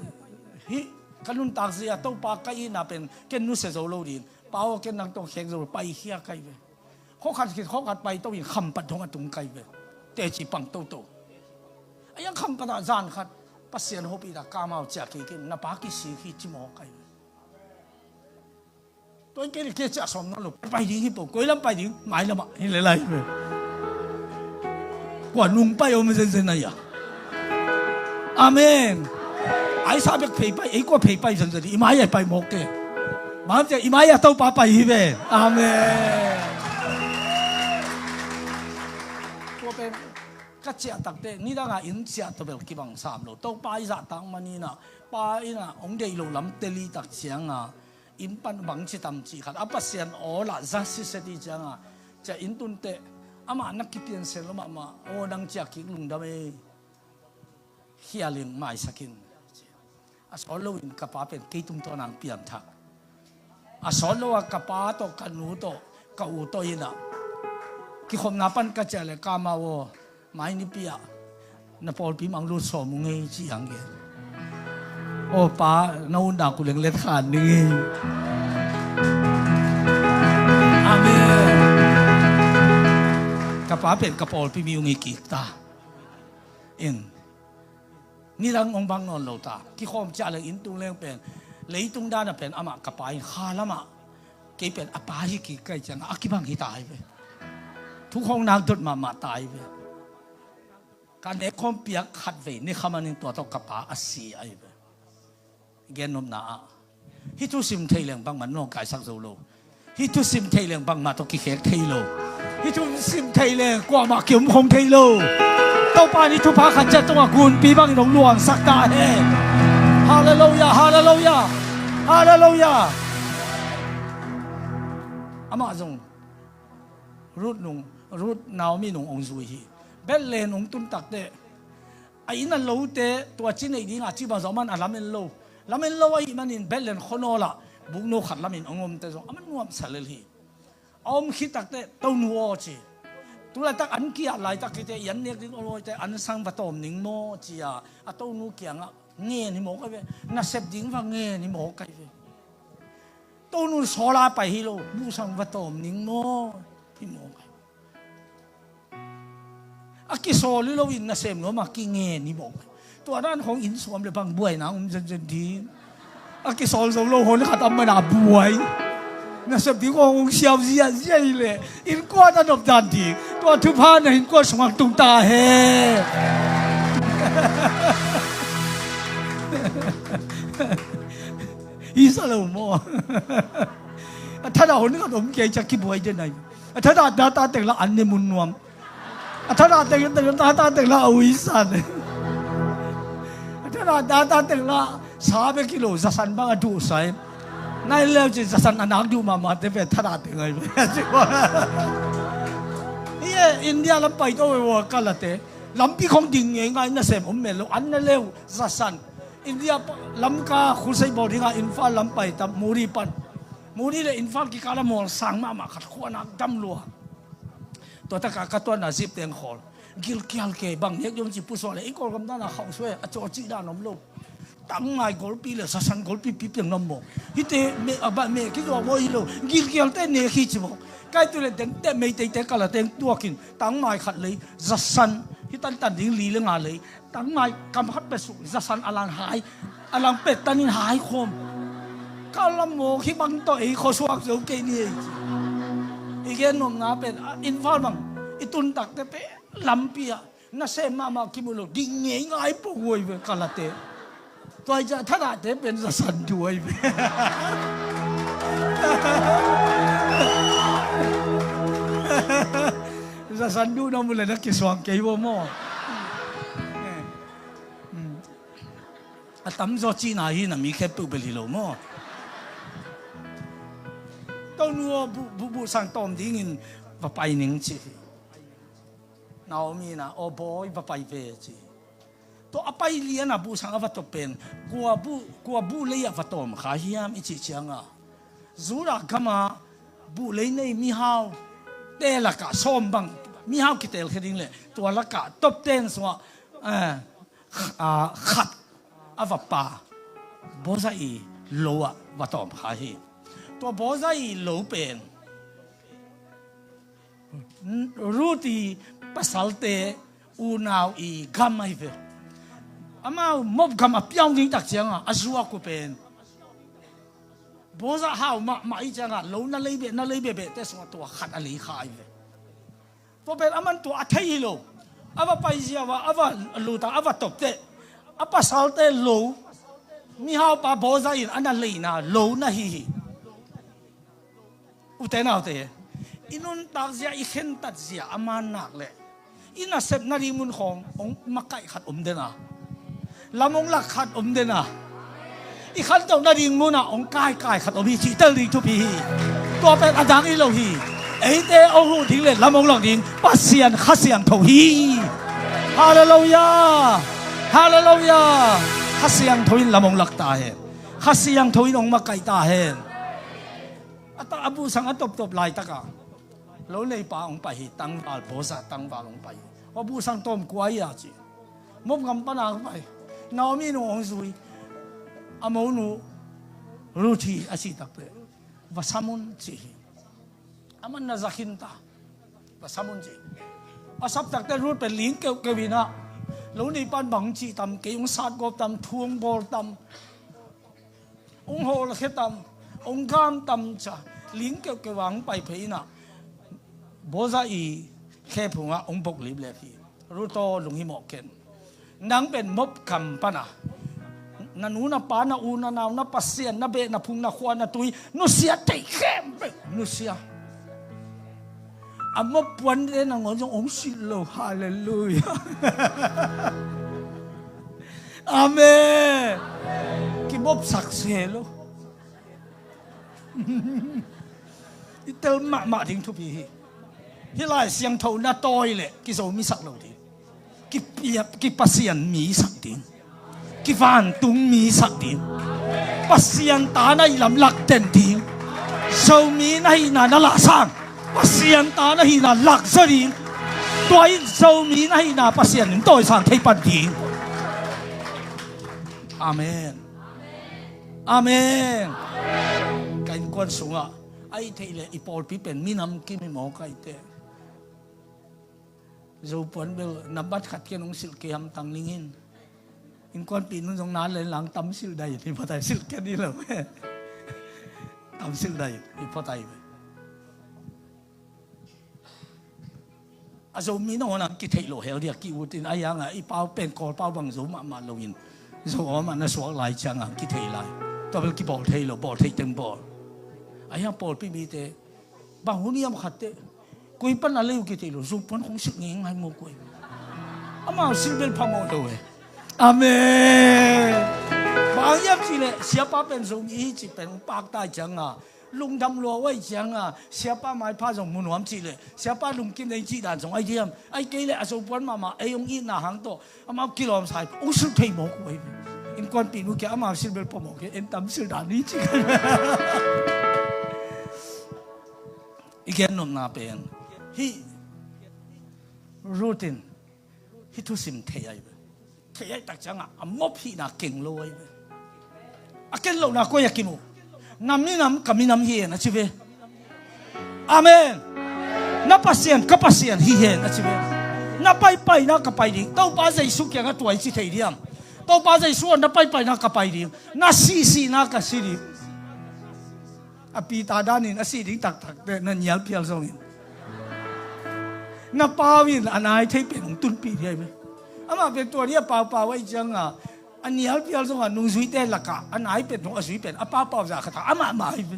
hih ka nuntak zia Topa ka itna pen ken nusia zo lo ding. Pa aw, ken nang tawh khek zo lo, paikhia kai ve. Khawkhat khit khawkhat paito in Khampat dong a tung kai ve. Teci pang toto. A yang Khampat ah zan khat Pasian hopih ta kamau ciah kik in, na pa kisik hi ci maw kai ve. Tua in kei le kei ciah sawm nawn lo, pai ding hi po, koi lam pai ding, mai lamah hi le lai hi ve. Kua nung pai om zenzen a ia. Amen. Aisa bek phei pai, ei kua phei pai zenzen, i mai ai pai mawk te. Bang hang ciah i mai a Topa pai hi ve. Amen. Tua pen ka ciah takte nidanga inn ciah tawh bel kibang sam lo. Topa i zahtak maninah pa innah hong deih lo lam teli tak cianga inn pan bangci tam cih khat a Pasian awlah za siset i cianga ciah inn tunteh amah na kipiansen lo mahmah. Aw, nang ciah kik lungdam ei. Khial in maisak in. A sawt loin ka pa pen kei tungtawn ang pianthak. A sawt lo a ka pa tawh ka nu tawh ka u tawh innah kikhopna pan ka ciah le kamau aw, mai nipi ah na pawlpi mang lut sawm ung ei ci ang gen. Aw pa, na utna ku leng let khan ding hi. Amen. Ka pa pen ka pawlpi mi ung hi kik ta. In nidang hong bang nawn lo ta. Kikhawm ciah leng inn tung leng pen leitung dana pen amah ka pa in kha lamah kei pen a pa hi kik kai cianga a kibang hi ta hi ve. Thukhawng nak dot mahmah ta hi ve. Ka nekkhawm piak khat vei ni kha manin tua tawh ka pa a si ahi ve. Gennopna ah hih thusim thei leng bangmah nawngkaisak zo lo. Hih thusim thei leng bangmah tawh kikhek thei lo. Hih thusim thei leng kuamah kiom khong thei lo. Topa nih thupha khat ciat tungah gunpi bangin hong luangsak ta hen. Halleluiah, halleluiah, halleluiah. Amah zong Ruth nung, Ruth Naomi nung hong zui hi. Bethlehem hong tun takteh a inn a lote tua ci neih dingah ci bang zawh man a lamen lo. Lamen lo ahih manin Bethlehem khuanawlah bukno khat lamin hong omte zong a man nuamsa lel hi. A om khit takteh, Tonu aw ci. Tulaitak an kiat laitak khite i an nek ding om awite an sang va tawm ning maw ci-a a Tonu kiangah ngen hi mawk ahi ve. Nasep ding va ngen hi mawk ahi ve. Tonu sawla pai hi lo, bu sang va tawm ning maw hi mawk ahi. A kisawl hi loin nasem nuam a kingen hi mawk. Tua dan khong inn suam le bang buaina om zenzen ding. A kisawl zo lo hon khat a mana buai. Nasep ding khong hong siau ziazia hi le innkuan a nop dan ding. Tua thupha na innkuan sungah tung ta hen. Hi sa lo maw? A thadah hon khat om kei ciah kibuai den ahi. A thadah data teng la an ne mun nuam. A thadah teng, teng, data teng la a uisan. A thadah data teng la sa bek hi lo, zasan bang a duhsa in. Nai leu ci zasan a nak duh mahmah te ve thadah teng ahi ve. Hi e, India lam pai to ve wa ka late. Lampi khong ding ngeingai nasem om mel lo, an na leu zasan. India pa, Lamka khusei bawl dinga Imphal lam pai ta Muri pan. Muri le Imphal kikala mawl sang mahmah khat khuanak dam lua. Tua taka ka tuanna zip teng khawl. Gilkial ke bang nek yom ci pusuah le i Kawlgam dana khauh suai a cawcih dan om lo. Tangmai golpi le sasan golpi pipiang lam maw. Hite me a ba me kizuak maw hi lo. Gilkial te nek hi ci maw. Kai tu le den te mei te te kala teng tuakin tangmai khat lei zasan hi tantan ding li le nga lei. Tangmai kam khat pet suk zasan a lang hai, a lang pet tanin hai khawm. Ka lam mawk hi bang tawh ei khuasuak zo kei ni ei ci. I gen nuamna pen a Imphal bang i tun takte pen lampi ah nasem mahmah kimu lo ding ngei ngai po huai ve ka late. Tua i ca thanahte pen zasan duai ve. Zasan duh na mu le na kisuang kei bo maw? A tamzaw cihna hi na mi khempeuh bel hi lo maw? Tonu aw buh buh sang tawm dingin va pai ning ci hi. Naomi in ah, aw bawi, va pai ve ci hi. Tua a pai lian a buhsang a va tawp pen kua buh, kua buh lei ah va tawm kha hiam i cih ciangah, Judah gamah buh lei nei mihaute lakah sawm bang mihau kitelkhia ding le tua lakah top ten sungah, eh, ah, khat a va pa Boaz i lo ah va tawm kha hi. Tua Boaz i lo pen Ruth i pasalte unau i gam ahi ve. Amau Moab gam a piau ding tak ciangah a zuak uh pen Boaz hau mahmah i ciangah lo na lei beh, na lei beh behte sungah tua khat a lei kha ahi ve. Tua pen aman tua a thei hi lo. A va pai ziau a, a va lut a, a va tawp teh a pasalte lo, mihaupa Boaz in a na leina lo na hi hi. Ute naute, i nuntak zia, i khentat zia a man nak leh i nasep nading mun khawng hong makaih khat om den a, lam hong lak khat om den a, i khantoh nading munah hong kaikai khat om hi cih tel ding thupi hi. Tua pen a dang hi lo hi. Eite hong huh ding le lam hong lak ding Pasian Kha Siangtho hi. Halleluiah. Halleluiah. Kha Siangtho in lam hong lak ta hen. Kha Siangtho in hong makaih ta hen. A ta, a buhsang a toptop laitakah lo neipa hong pai hi, tangval, Boaz tangval hong pai hi. A buhsang tawm kua hi a ci. Moab gam pana hong pai. Naomi nu hong zui. A monu Ruth hi a cih takte, va sam un ci hi. Aman na za khin ta. Va sam un ci. A sap takte Ruth pen ling keuhkeuh in ah, lo neipan bang hong cih tam, kei hong satgawp tam, thu hong bawl tam, hong hawlkhia tam, hong gam tam ci a, ling keuhkeuh a hong pai phei in ah, Boaz i khe phungah hong boklip lep hi. Ruth aw, lunghimawh ken. Nang pen Moab gam pana na nu na pa, na u na nau, na Pasian, na beh na phung, na khua na tui nusia thei khempeuh nusia. A Moab puante nangawn zong hong silh lo. Halleluiah. Amen. Kimobsak se lo. I tel mahmah ding thupi hi. Hih Lai Siangtho na tawi leh kizo mi sak lo ding. Kipia-, kipasian mi sak ding. Kivantung mi sak ding. Pasian ta na hih lam lak den ding. Zomi na hihna na lahsang, Pasian ta na hihna lakzaw ding. Tua in Zomi na hihna Pasian in tawisang thei pan ding. Amen. Amen. Ka innkuan sungah, ahih theih leh i pawlpi pen minam kim hi maw ka hih teh. Zopuan bel nambat khat ken hong silh kei hamtang ning in. Innkuanpih nun zong na len lang tam silh dai in hi phatai, silh ken hi lo. Tam silh dai in hi phatai. A Zomi nangawn a kitheih loh hel dia ki-ut in, a hiangah i pau pen Kawl pau bang zo mahmah loin, Zo a mah na suak lai ciangah kitheih lai. Tua bel kibawl thei lo, bawl thei teng bawl. A hiang pawlpi mite bang hun hiam khat teh, koi pan a lei uh kitheih lo, Zopuan khong silh ngeingai maw koi. Amau silh bel phamawh lo e. Amen. Bang hiam cihleh siapa pen Zomi hi cih pen hong pakta ciangah, lungdam lua uh ahih ciangah, siapa maipha zong mu nuam cihleh, siapa lungkim ding cih dan zong ahi diam? Ahih kei leh a Zopuan mahmah ei hong itna hang tawh amau kilawmsa hi, hong silh thei mawk uh ahi ve. Innkuanpih nu kiang amau silh bel phamawh kei, en tam silh dan ni ci. I gen nopna pen hih Ruth in hih thusim thei ahi ve. Thei ahih tak ciangah a Moab hihna keng lo ahi ve. A ken lohna koi a kimu? Na minam ka minam hi hen a ci ve. Amen. Na Pasian ka Pasian hi hen a ci ve. Na paipaina ka pai ding. Topa Jesu kiangah tua i ci thei diam? Topa Jesu aw, na paipaina ka pai ding. Na sihsihna ka si ding. A Peter danin a sih ding taktak teh na nial phial zongin, na pau in a nai thei pen hong tunpih ding ahi ve. Amah pen tua ni a paupau ahih ciangah, a nial phial zongah nungzuite lakah a nai pen hong a zui pen a paupau zah khatah amah mah ahi ve.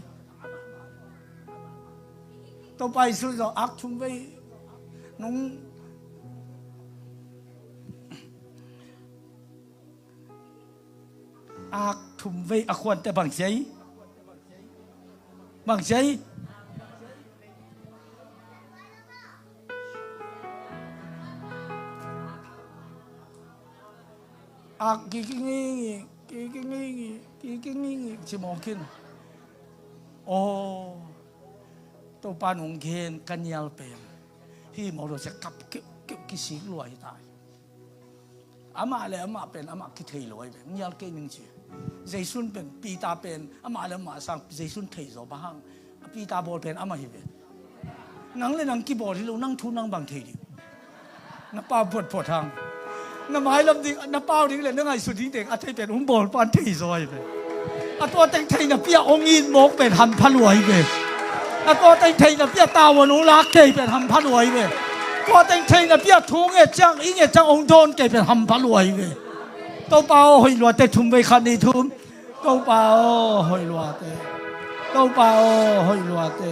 Topa Jesu zong ak thum vei nung Ak thum vei a khuante bang ci ei? Bang ci ei? Kiki ngingi, kiki ngingi, kiki ngingi ci mawk in. Aw, Topa nong gen ka nial pen hi mawk lo ci a kap keuhkeuh kisik lua hi ta hi. Amah le amah pen amah kithei lo ahi ve, nial kei ning ci. Jesu'n pen Peter pen amah le amah sang Jesu'n thei zaw, bang hang? A Peter bawl pen amah hi ve. Nang le nang kibawl hi lo, nang thu nang bang thei ding? Na pau photphot hang. Na mailam ding, na pau ding le na ngaihsut ding teng a thei pen hong bawl pa'n thei zaw ahi ve. A tua teng theihna pi-a hong it mawk pen hampha lua ahi ve. A tua teng theihna pi-a tavuan hong lak thei pen hampha lua ahi ve. Tua teng theihna pi-a thu nget ciang, i nget ciang hong dawn kei pen hampha lua ahi ve. Topa aw, hoih luate, thum vei, khat, nih, thum. Topa aw, hoih luate. Topa aw, hoih luate.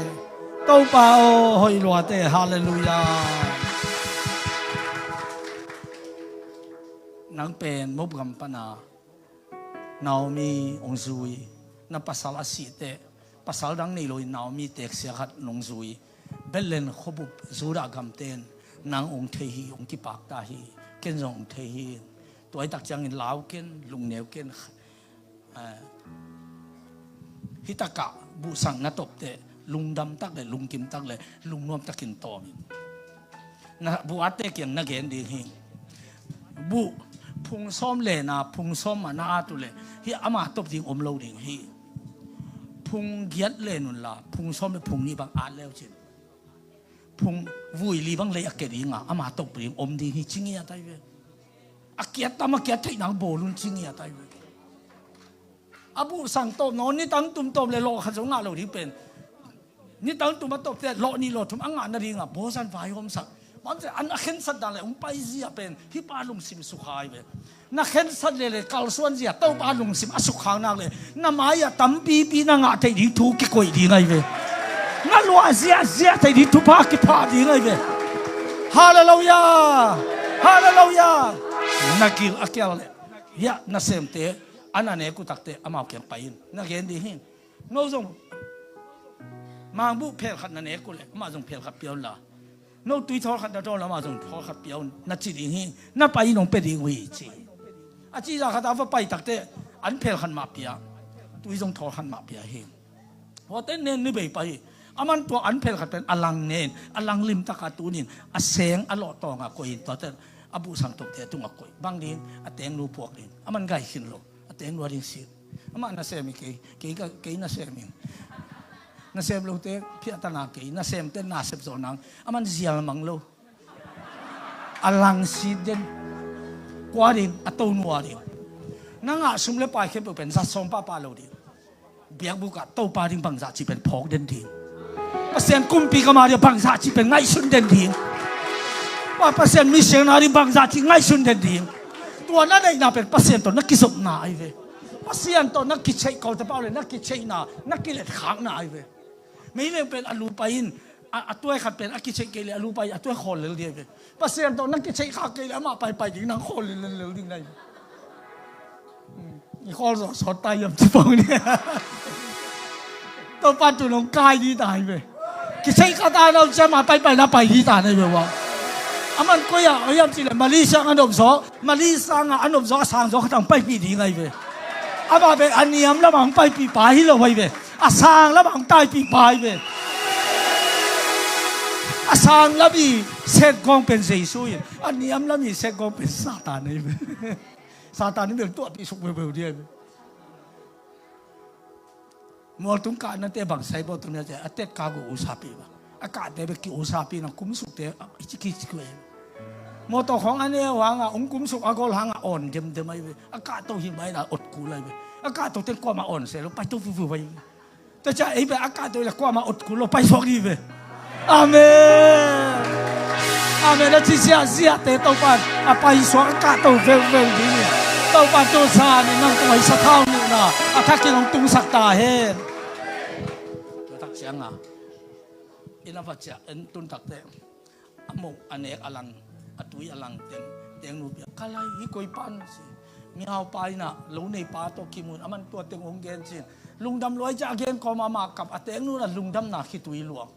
Topa aw, hoih luate. Halleluiah. Nang pen Moab gam pana Naomi hong zui. Na pasal a sih teh, pasal dang nei loin Naomi teksia khat nong zui. Bethlehem khuabup Judah gamte'n nang hong thei hi, hong kipak ta hi. Ken zong hong thei hi. Tua hi tak ciangin lau ken, lungneu ken. Eh, hi takah buhsang na tawp teh lungdam tak le, lungkim tak le, lungnuam takin tawm in. Na buh atte kiang na gen ding hi. Buh phung sawm le na, phung sawm mah na at uh leh, hi ama tawp ding om lo ding hi. Phung giat le nunla, phung sawm le phung nih bang at leu cin, phung vui li bang lei a kia ding a, ama tawp ding om ding hi, ci ngiat ahi ve. A kiat tam a kiat theih nang bawl un, ci ngiat ahi ve. A buhsang tawm nawn, nitang tum tawm le lawh khat zong ngah lo ding pen. Nitang tum a tawp teh lawh nih lawh thum a ngah nading a bawlzan vaihawmsak. Bang ci an a khensat dan le hong paizia pen hi pa lungsim sukha ahi ve. Na khensat le le kalsuan zia Topa lungsim a sukkhak nak le na mai-ah tampipi na ngah theih ding thu kikoih ding ahi ve. Na luah ziahziah theih ding thupha kiphah ding ahi ve. Halleluiah. Halleluiah. Na gil a kial le, hiah nasemte a na nek uh tak teh amau kiang pai in. Na gen ding hi. No zong mangbuh phel khat na nek uh leh amah zong phel khat pia un la, no tui thawl khat na dawn leh amah zong thawl khat pia un, na ci ding hi. Na pai in, hong pia ding uh hi, ci. A cihzah khat a va pai tak teh an phel khat mah pia, tui zong thawl khat mah pia hi. Huate nen ni bei pai hi. Aman tua an phel khat pen a lang nen, a lang limtak a tun in, a seng a lawh tawng a koih in, tua teh a buhsang tawpte a tung a koih. Bang ding? A tengnu puak ding. Aman gai khin lo. A tengnu a ding sit. Amah nasem hi, kei, kei ka, kei nasem hi. Nasem lote phiahtana kei, nasemte nasep zawh nang. Aman zial mang lo. A lang sit den. Kua ding? A tonu a ding. Na ngah sum le pai khempeuh pen zat sawm pahpah lo ding. Biakbuk ah Topa ding bangzah cih pen phawk den ding. Pasian kumpi ka ma ding bangzah cih pen ngaihsun den ding. Pa, Pasian mi siangna ding bangzah cih ngaihsun den ding. Tua na neihna pen Pasian tawh na kizopna ahi ve. Pasian tawh na kicheih, Kawltepa le na kicheihna, na kiletkhakna ahi ve. Meileng pen a lu pai in, a, a tuai khat pen a kicheih kei le a lu pai in a tuai khawl lel ding ahi ve. Pasian tawh na kicheih khak kei le amah paipai ding, nang khawl lel lel ding na hi. Hmm. I khawl zawh sawt ta hiam ci pong ni. Topa tu nong kai ding ta hi ve. Kicheih kha ta na uh ciang amah paipai na pai ding ta na hi ve ua. Aman koi ah hiam cih le Malaysia ah a nop zaw, Malaysia ah a nop zaw, a sang zaw khat ah hong paipih ding ahi ve. Amah pen a niam lamah hong paipih pa hi lo ahi ve. A sang lamah hong taipih pa hi ve. A sang lam i setgawng pen Jesu in, a niam lam i setgawng pen Satan ahi ve. Satan in bel tuahpih suk veuveu ding ahi ve. Mualtung kahnate bang sai baw tum nia cia, a tet kah uh usapi ba. A kahte bek ki usapi na kumsukte a, i ciki ciki ahi ve. Mawtaw khawng a neu hangah hong kumsuk a gol hangah awn demdem ahi ve. A kahto hi mai na ot kul ahi ve. A kahto ten kuamah awn se lo, paito vuvu ahi ve. Tua ciah ei bel a kahto hi le kuamah ot kul lo, paisuak dih ve. Amen. Amen. A ci ziahziahte Topa in a paisuak, a kahto veuveu ding hi. Topa in tu zan in nang tungah i sathau nuhna a thakin hong tungsak ta hen. Tua tak ciangah inn a va ciah, inn tun takteh a mawh a nek a lang, a tui a lang teng, tengnu pia, ka lai hi koi pan ci. Mihau pa in ah lo nei pa tawh kimun, aman tua teng hong gen cin. Lungdam luai ciah a gen kawm amah kap, a tengnu in ah lungdamna khitui luang.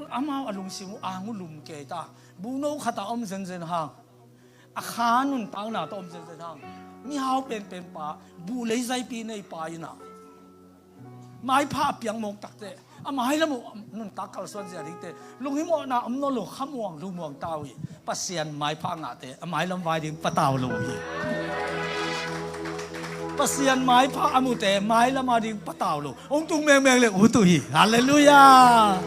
Amau a lungsim uh ang uh lum kei ta. Buhno khat ah om zenzen hang. A kha nuntakna tawh om zenzen hang. Mihau penpen pa, buh lei zaipi nei pa in a, maipha a piang mawk takteh, a mailam uh nuntak kalsuan zia dingte, lunghimawhna om nawn lo, khamuang lumuang ta uh hi. Pasian maipha a ngahte a mailam vai ding patau lo uh hi. Pasian maipha a mute mailam a ding patau lo. Hong tung mengmeng le ut uh hi. Halleluiah.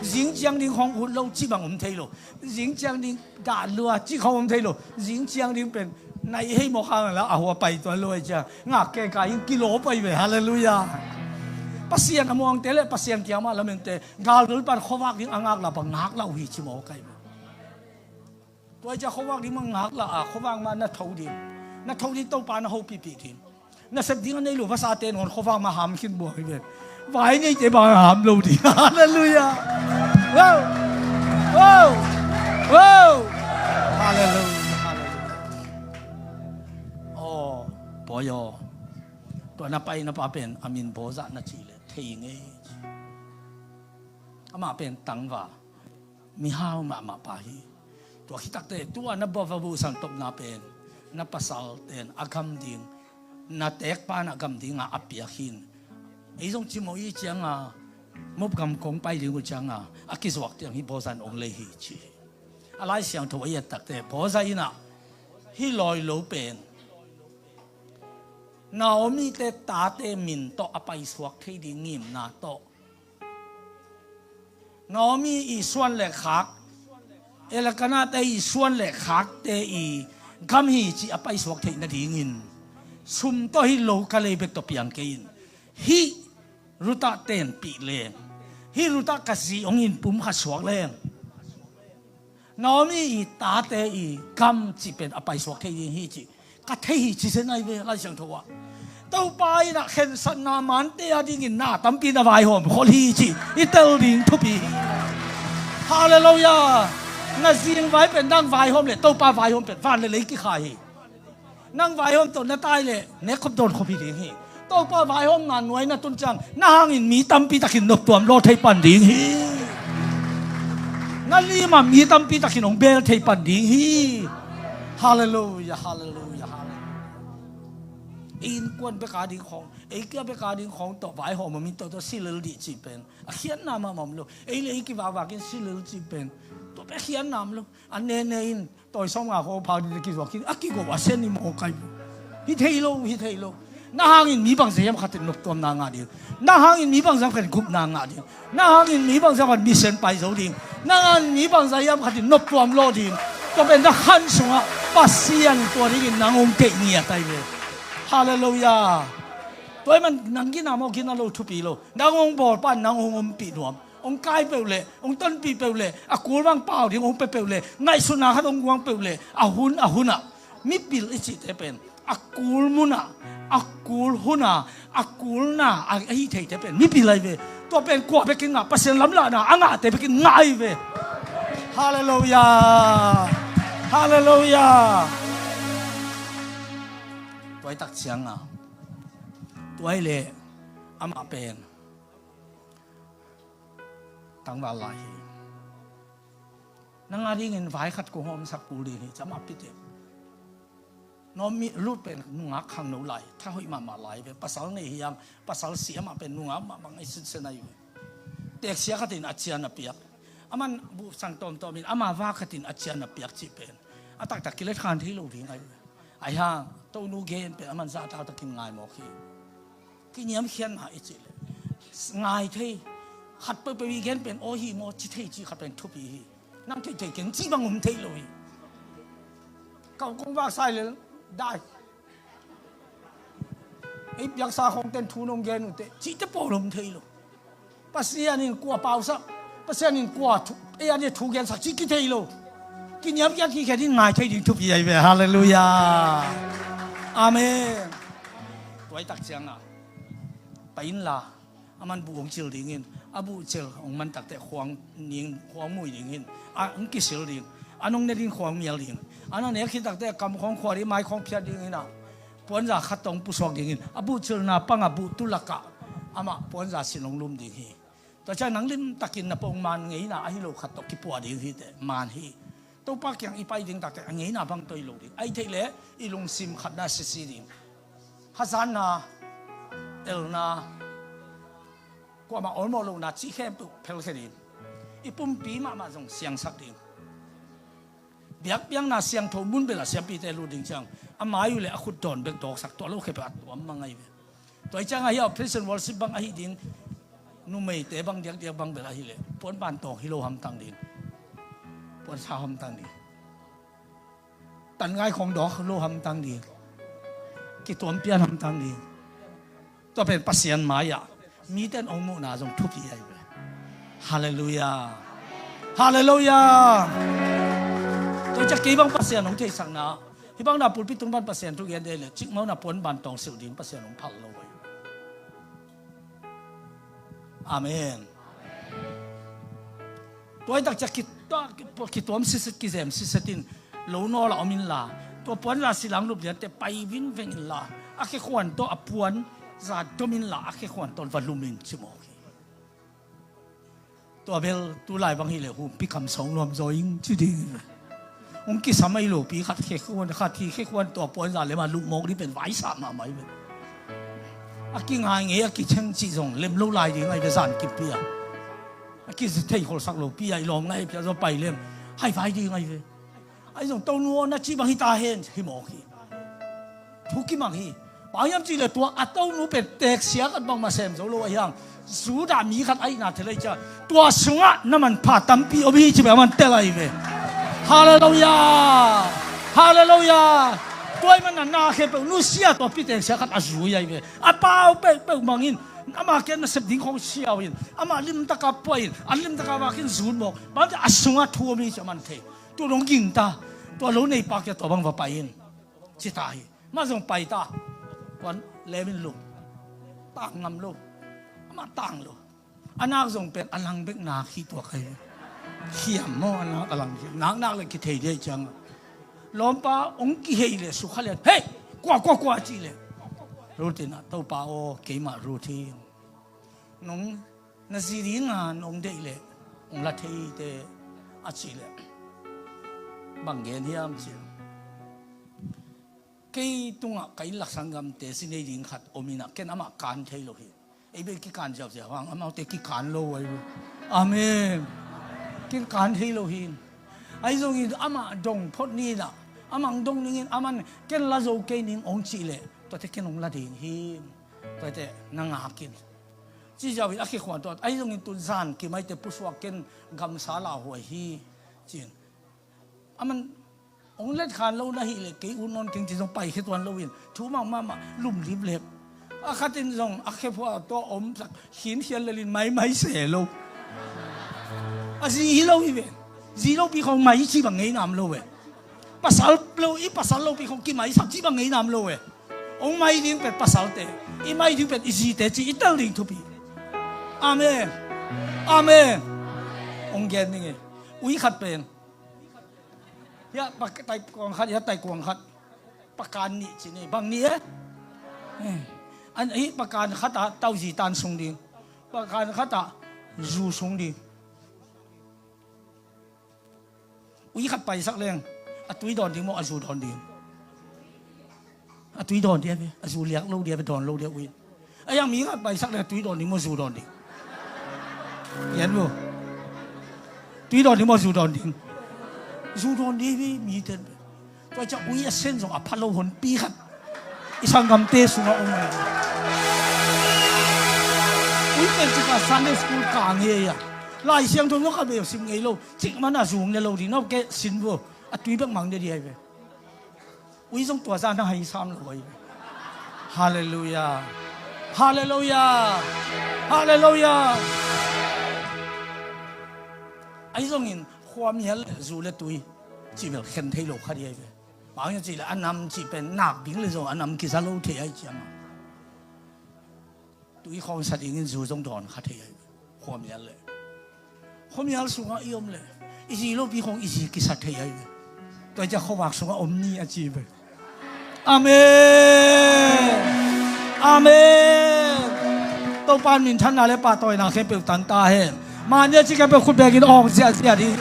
Zing ciang ding khawng ut lo cih bang om thei lo. Zing ciang ding dah lua cih khawng om thei lo. Zing ciang ding pen na i hei mawk hang la a hua pai tuan lo ai ciang ngak kei ka in kilawp ai ve. Halleluiah. Pasian a muangte le Pasian kiang mah lamentte, galnul pan khuavak ding a ngak la bang ngak la uh hi ci mawk ai ve. Tua ai ciang khuavak ding mah ngak la a, khuavak mah na tho ding, na tho ding Topa na hopihpih ding. Nasep ding a nei lo vasate nawn khuavak mah ham khin buang hi ven. Vai neite bang ham lo ding. Halleluiah. Wow. Wow. Wow. Halleluiah. Halleluiah. Aw, pawi aw. Tua na pai na pa pen a min Bawzah na ci le thei ngei. Amah pen tangva mihau mahmah pa hi. Tua khit takteh tua na va buhsan topna pen na pasal ten a gam ding, na teekpa na gam dinga a piak hi in. Ei zong cimawh i cianga, Moab gam kong pai ding uh cianga a kizuak tiang hi Bawzah in ong lei hi ci hi. A Lai Siangtho a i et takteh Bawzah in a hih lawi lo pen Naomi te tate min tawh a paisuak thei ding ngimna tawh, Naomi i suan le khak, Elkanah te i suan le khakte i gam hi cih a paisuak theih nadingin sum tawh hih lo ka lei bek tawh piang kei in. Hih Ruth ah tenpih leng, hih Ruth ah ka zi hong in pum khat suak leng, Naomi i tate i gam cih pen a paisuak thei ding hi cih ka thei hi ci zen ai ve Lai Siangtho ah. Topa in a khensatna mante a dingin na tampi na vaihawm khol hi cih i tel ding thupi hi. Halleluiah. Na zing vai pen nang vaihawm le Topa vaihawm pen van le lei kikhai hi. Nang vaihawm tawh na tai le nekkhop dawnkhop hi ding hi. Topa vaihawmna nuai na tun ciang na hangin mi tampi takin noptuam law thei pan ding hi. Na limah mi tampi takin hong bel thei pan ding hi. Halleluiah, halleluiah, halleluiah. Ei innkuan bek a ding khawng, ei kia bek a ding khawng tawh vaihawm a min tawh tawh si lel dih cih pen a khiatna mahmah om lo. Ei le ei kivakvak in si lel cih pen tua pen khiatna om lo. A nene in tawi sawm nga khawng phak ding le kizuak khin a kigo a sen i mawk ai. Hi thei lo, hi thei lo. Na hangin mi bangzah hiam khatin noptuamna ngah ding. Na hangin mi bangzah khatin gupna ngah ding. Na hangin mi bangzah khatin mission pai zo ding. Na hangin mi bangzah hiam khatin noptuam law ding. Tua pen na khan sungah Pasian tua dingin nang hong keih ngiat ai ve. Halleluiah. Tua hi man nang gina maw, gina lo thupi lo. Nang hong bawlpa nang hong ompih nuam. Hong kai peuh leh, hong tonpih peuh leh, a kul bang pau ding hong pe peuh leh, ngaihsutna khat hong guang peuh leh, a hun a hunah mipil i cihte pen a kul munah, a kul hunah, a kulna a, a hih theite pen mipil ai ve. Tua pen kua bekin ngah, Pasian lamlahna a ngahte bekin ngah ai ve. Halleluiah. Halleluiah. Tuai tak cianga, tuai le amah pen tangval lai hi. Nang a dingin vai khat kong hawmsak kul ding hi, cama pite. Naomi, Ruth pen nungak khangno lai, tha hoih mahmah lai ve, pasal nei hiam, pasal si amah pen nungak mahmah ngai sinsen ahi ve. Teksia khatin a cian a piak. Aman buhsang tawmtawmin ama va khatin a cian a piak cih pen a taktak kilet khan thei lo ding ahi ve. Ahi hang, Tonu gen pen aman zahtaktakin ngai mawk hi. Kiniamkhiatna i cih leh ngai thei. Khat peuhpeuh i gen pen aw hi maw ci thei cih khat pen thupi hi. Nang theih theih keng cih bang om thei lo hi. Kau kong vak sai lel dai. Ei piaksa khawng ten thu nong gen uh teh cihte pawl om thei lo. Pasian in kua pausak, Pasian in kua thu, ei a dia thu gensak cih kithei lo. Kiniamkhiat kikhen in ngai thei ding thupi ahi ve. Halleluiah. Amen. Tuai tak cianga pai inla, aman buh hong cil dingin, a buh cil hong man takteh khuang ning, khuang mui dingin a hong kisil ding. A nong ne ding khuang mial ding. A na nek khit takteh kam khawng khuar ding, mai khawng phiat dingin a puanza khat tawh hong pusuak dingin, a buh cilna panga buh tulakah amah puanza sin hong lum ding hi. Tua ciang nang limtakin na pongman ngeina ahi lo khat tawh kipua ding hi teh, man hi. Topa kiang i pai ding takte a ngeina bang tawh hi lo ding. Ahih theih leh i lungsim khatna sisi ding. Hazatna, elna, kuamah awlmawh lohna cih khempeuh phelkhia ding. I pumpi mahmah zong siangsak ding. Biakpiakna siangtho mun bel a siampite lut ding ciang a mai uh le a khut dawn bek dawksak, tua lo khempeuh a tuam mang ahi ve. Tua hi ciangah hih a praise and worship bang ahi ding, numeite bang diakdiak bang bel ahih leh puanban tawng hi lo hamtang ding. Puansa hamtang ding. Tanngai khong dawk lo hamtang ding. Kituam pian hamtang ding. Tua pen Pasian mai-ah mite in hong muhna zong thupi ahi ve. Halleluiah. Halleluiah. Tua ciah kei bang Pasian hong theihsakna, hih bang na pulpit tung pan Pasian thu gen dei le cikmau na puanban tawng silh ding Pasian hong phal lo ahi ve. Amen. Tua hi takciah kita, kituam siset, kizem siset in lo nawl a om inla, tua puanza silang lup liante pai vinveng inla, a khekhuan tawh a puanza dom inla, a khekhuan tawh va lum in ci mawk hi. Tua bel tulai bang hileh humpi kam sawng nuam zaw ing ci ding. Hong kisam ahi lopi khat khekhuan, khat hi khekhuan tua puanza lem a lup mawk ding pen vaisa mahmah hi ve. A kingai ngei a kitheng cih zong lem lo lai ding ahi ve, zan kipia. A kithei kholsak lopi a i lawm ngai pia zong pai lem hai vai ding ahi ve. Ahi zong tonu aw na cih bang hi ta hen hi mawk hi. Thu kimang hi. Bang hiam cihleh tua a tonu pen teksia khat bangmah sem zo lo ahi hang, Judah mi khat ahihna thei lai ciah tua sungah na manpha tampi om hi ci bek a man tel ahi ve. Halleluiah. Halleluiah. Tua ahih manin na khempeuh nusia tua pi teksia khat a zui ahi ve. A pau peuhpeuh mangin ama kiang nasep ding khong siau in, amah limtaka puah in, a limtaka vak in zut mawk. Bang a sungah thu om hi ci a man thei. Tua dong gingta. Tua lo neipa kiang tua bang va pai in ci ta hi. Mah zong pai ta. Kuan lem in lo. Tang ngam lo. Amah tang lo. A nak zong pen a lang bek nak hi tuak ahi. Khiam maw a nak a lang hi. Naknak le kithei dei ciang. Lawmpa hong kihei le sukha le, "Hei! Kua, kua, kua," cih le, Ruth in ah, "Topa aw, keimah Ruth hi. Nong na zi dinga nong deih leh hong la thei te," a cih leh, "Bang gen hiam?" ci. "Kei tungah ka inn lak sanggamte zi nei ding khat om inah ken amah kan thei lo hi. Ei bel kikan ziauziau hang amaute kikan lo ahi ve." Amen. "Ken kan thei lo hi. Ahi zongin amah dong phot ni inah, amah dong ningin aman ken la zo kei ning," hong cih leh, "Tuate ken hong la ding hi. Tuate na ngak in." Ci ziau in a khekhuan tuat. Ahi zongin tun zan kimaite pusuak ken gamsa lauhuai hi. Ci-in aman hong letkhan lo na hih leh kei ut nawn keng ci zong paikhia tuan loin thu mang mahmah lumlip lep. A khat in zong a khephua tawh om sak khinkhial lelin maimai se lo. A zi hi lo hi ve. Zi lopi khong mai ci bang ngei nam lo ve. Pasal lo, i pasal lopi khong kimaisak ci bang ngei nam lo ve. Hong mai ding pen pasalte, i mai ding pen i zite ci i tel ding thupi. Amen. Amen. Hong gen ding e. Ui khat pen hia, pa, taikuang khat, hia, taikuang khat. Pakan nih ci ni, bang nih e? Eh. An, hi pakan khat ah tauzi tan sung ding. Pakan khat ah zu sung ding. Ui khat paisak leng a tui dawn ding maw, a zu dawn ding? A tui dawn ding a ve, a zu liak lo ding a ve, dawn lo ding a ui. A yang mi khat paisak leng a tui dawn ding maw, zu dawn ding? Yan bu. Tui dawn ding maw, zu dawn ding? Zu dawn ding a ve, mi ten ve. Tua ciah ui a sen zong a pha lo honpi khat i sanggamte sungah om ve. Ui pen cika Sunday school ka ngei a, Lai Siangtho zong khat ve sim ngei lo. Cik man a zung ne lo ding, no ke sin bu. A tui bek mang ne ding ahi ve. Ui zong tua zah na hai sam lo ahi ve. Halleluiah. Halleluiah. Halleluiah. Ahi zongin khuamial le zu le tui cih bel khen thei lo kha ding ahi ve. Bang hang hiam cih leh a nam cih pen nak ding le zong a nam kiza lo thei ahi ciangin tui khawng sa dingin zu zong dawn kha thei ahi ve. Khuamial le, khuamial sungah i om le i zi lopi khawng i zi kisa thei ahi ve. Tua ciah khuavak sungah om ni a ci ve. Amen. Amen. Topa in minthanna le pahtawina khempeuh tang ta hen. Mahni a ci khempeuh khut bekin awng ziahziah ding.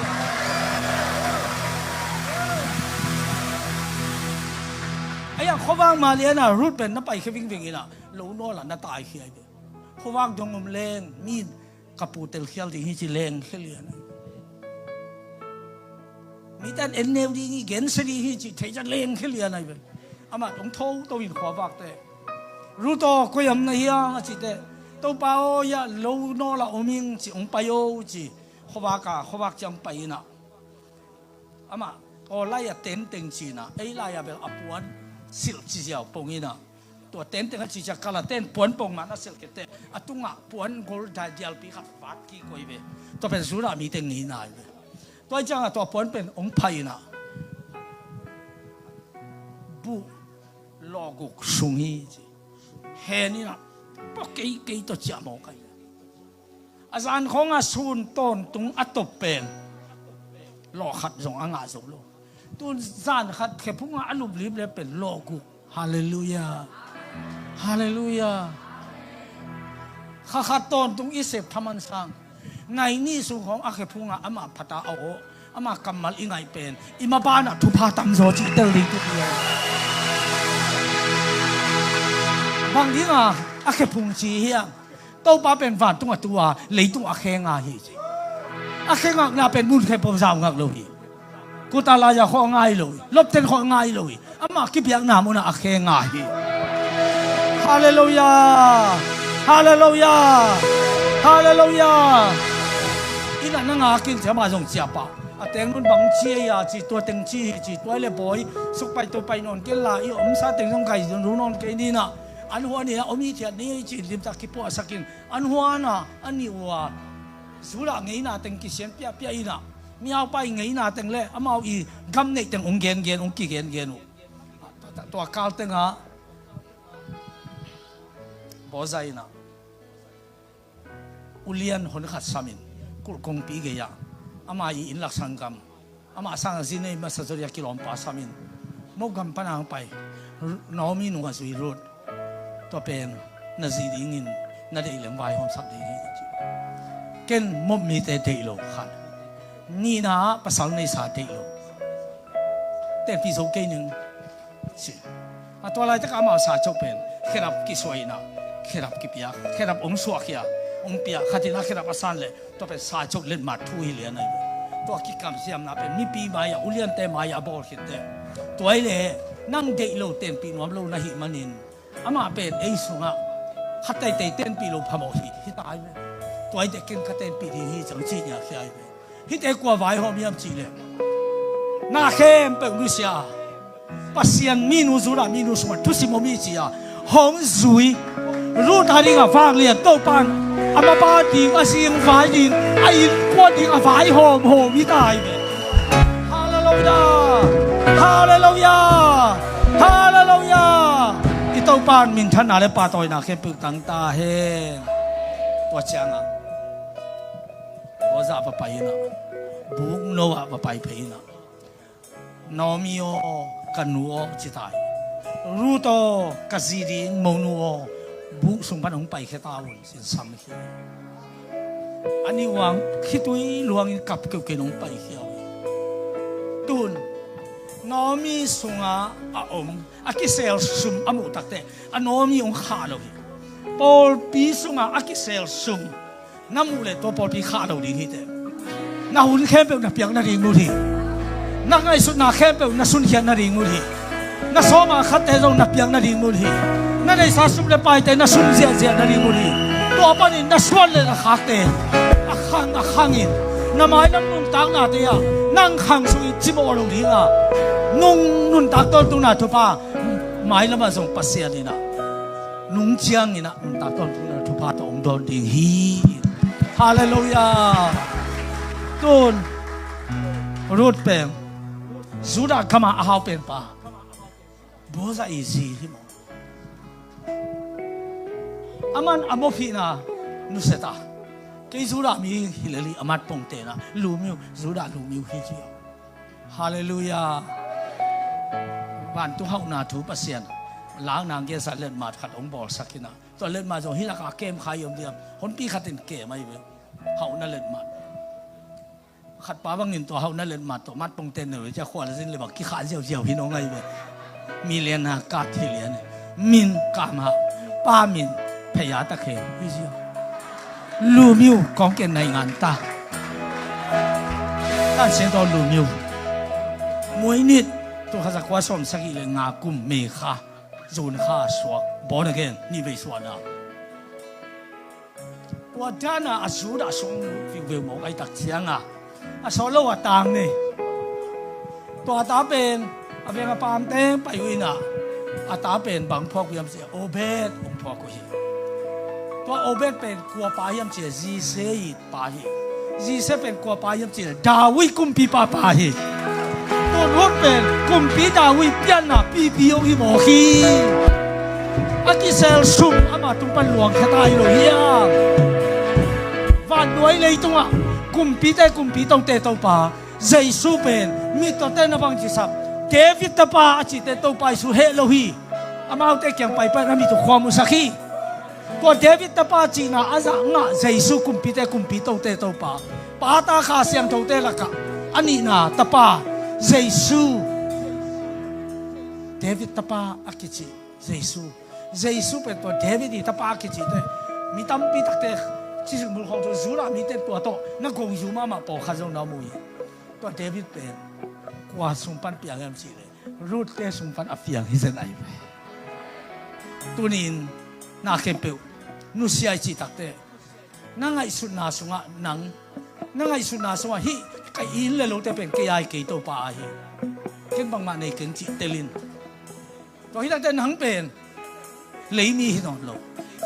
Khuavak mah lianah Ruth pen na paikhia vingveng inah lo nawlah na taikhia hi ve. Khuavak dong om leng mi in ka pu telkhial ding hi ci lengkhia lian ahi. Mite in en neu ding hi, gensia ding hi ci thei ciang lengkhia lian ahi ve. Amah dong tho to in khuavakte, Ruth aw, koi am na hiam a cih teh, Topa aw, hiah lo nawlah om ing ci, hong pai o ci. Khuavak a, khuavak ciang pai inah amah aw lai a tenteng cinah, ei lai-ah bel a puan silh ci ziau pong inah, tua tenteng a cicia kal a ten puan pong mah na silh khit teh a tungah puan gol dai dialpi khat vat kik koi ve. Tua pen Judah mite ngeina hi ve. Tua hi ciangah tua puan pen hong phai inah buh lawguk sung hi ci. Hen inah pua keikei tawh ciah mawk ahi. A zan khawngah sun tawntung a top pen lawh khat zong a ngah zo lo. Tun zan khat khephungah a luplip le pen lawh guk. Halleluiah. Halleluiah. Kha khat tawntung i sep thaman sang, nai nih sung khawng a khephungah amah phata a awh, amah kammal i ngaih pen i mabanah thupha tamzaw cih tel ding thupi ahi. Bang dinga a khephung ci hiam? Topa pen vantung a tu a, leitung a khenga hi ci. A khengakna pen mun khenpo zau ngak lo hi. Kuta lai-a khawh a ngai lo hi. Lopten khawh a ngai lo hi. Amah kibiakna munah a khenga hi. Halleluiah. Halleluiah. Halleluiah. Inah na ngakin ci amah zong ciapah. A teng nun bang ci ei a ci, tua teng ci hi ci, tua le bawi sukpai topai nawn kei la, i omsa teng zong kai zun ru nawn kei ninah. An huan hi a om hithiat ni ei ci, limtak kipuahsakin an huan a, a nih uh a, Judah ngeina teng kisian piahpiah inah, mihaupa i ngeina teng le amau i gam neih teng hong gengen, hong kigengen uh. Tua kal tengah Boaz inah ulian hon khat samin kulh kongpi gei-ah ama i inn laksanggam, amah sangin zi nei masa zaw ding a kilawmpa samin Moab gam pana hong pai Naomi nung a zui Ruth, tua pen na zi dingin na deih leng vaihawmsak ding hi ci. Ken Moab mite deih lo khat, nihna ah pasal neisa deih lo, tenpih zo kei ning ci. A tua laitak amau sa cok pen khedap kisuah inah, khedap kipiak, khedap hong suahkhia, hong piak, khatin a khedap a san leh tua pen sa cok letmat thu hi lian ahi. Tua kikamsiamna pen mipi mai-ah, uliante mai-ah a bawl khitte, tua hi leh nang deih lo, tenpih nuam lo na hih manin amah pen ei sungah khat teitei tenpih lo phamawh hi, hi ta ahi ve. Tua hi teh ken ka tenpih ding hi cang ci niakhia ahi ve. Hihte kua vaihawm hiam cihleh, na khempeuh nusia a, Pasian minu, Judah minu sungah thusim om hi ci-a hong zui Ruth a dingah vanglian Topa'n a mapa ding, a zingvai ding, a innkuan ding a vaihawmhawm hi ta hi ve. Halleluiah. Halleluiah. Halleluiah. I Topa'n minthanna le pahtawina khempeuh tang ta hen. Tua ciangah Boaz va pai inah, buk no ah va pai phei inah, Naomi aw, ka nu aw, ci ta hi. Ruth aw, ka zi ding monu aw, buk sung pan hong paikhia ta un, ci-in sam hi. A nih uang khitui luangin kap keuhkeuh in hong paikhia uh hi. Tun Naomi sungah a om, a kisel sum a muh takteh a Naomi hong khah lo hi. Pawlpi sungah a kisel sum na muh leh tua pawlpi khah lo ding hi teh. Na hun khempeuh na piak nading ut hi. Na ngaihsutna khempeuh na sunkhiat nading ut hi. Na sawma khatte zong na piak nading ut hi. Na neihsa sum le paite na sun ziahziah nading ut hi. Tua panin na suan le na khakte a khang a khangin na mailam nuntaknate ah nang khang sungin cimawh lo dingah nung nuntak tawntungna thupha mailamah zong Pasian inah nung cianginah nuntak tawntungna thupha tawh hong dawn ding hi. Halleluiah. Tun Ruth pen Judah gamah a hau penpa Boaz ii zi hi maw? Aman a mawphihna nusia ta. Kei Judah mi hi lel hi, a matpong tenah lumiu, Judah lumiu hi ci. Halleluiah. Vantung hauhna thu Pasian lakna gensa letmat khat hong bawlsak inah, tua letmat zong hih lakah kem kha i om diam? Honpi khat in kem ahi ve. Hauhna letmat. Khatpa bangin tua hauhna letmat tawh matpong ten neu le cia khua le zin le bang kikhah ziauziau hi nong ahi ve. Milian a ka thilian, min kama, pa min phaya ta khe hi zia. Lumiu kong ken nai ngan ta. Tan sian to lumiu. Muinit tu kha zakua som sagi le nga kum me kha zun kha suak bon again ni vei suana. Tua dana a Judah sung viuveu mawk ai tak cianga a sawt lo a tang ni. Tua ta pen a veng a pam teng pai uh ina a ta pen bang phuak uh hiam cia Obed ong phuak uh hi. Tua Obed pen kua pa hiam cia Jise i pa hi. Jise pen kua pa hiam cia David kumpipa pa hi. Tun hun pen kumpi David pianna pipi ong hi mawk hi. A kisel sum ama tung pan luang khia ta hi lo hiam? Vannuai leitungah kumpite kumpi tote Topa Jesu pen mittawte na bang cisak David tapa a cite Topa Jesu heh lo hi. Amaute kiang paipai na mit uh khuam uh sak hi. Tua David tapa cihna a zah ngah Jesu kumpite kumpi tote Topa pata kha siangthote lakah a nihna tapa Jesu. David tapa a kici Jesu. Jesu pen tua David i tapa a kicite mi tampi takte cisik mulkhawng cu Judah mite tua tawh na gongzu mahmah pawlkhat zong na om uh hi. Tua David pen kua sung pan piang hiam cihleh Ruth te sung pan a piang hi zen ai ve. Tunin na khempeuh nusia i cih takte na ngaihsutna sungah nang na ngaihsutna sungah hih ka inn le lote pen kei ai kei Topa ahi. Ken bangmah nei keng cih telin tua hi takte nang pen leimi hi nawn lo,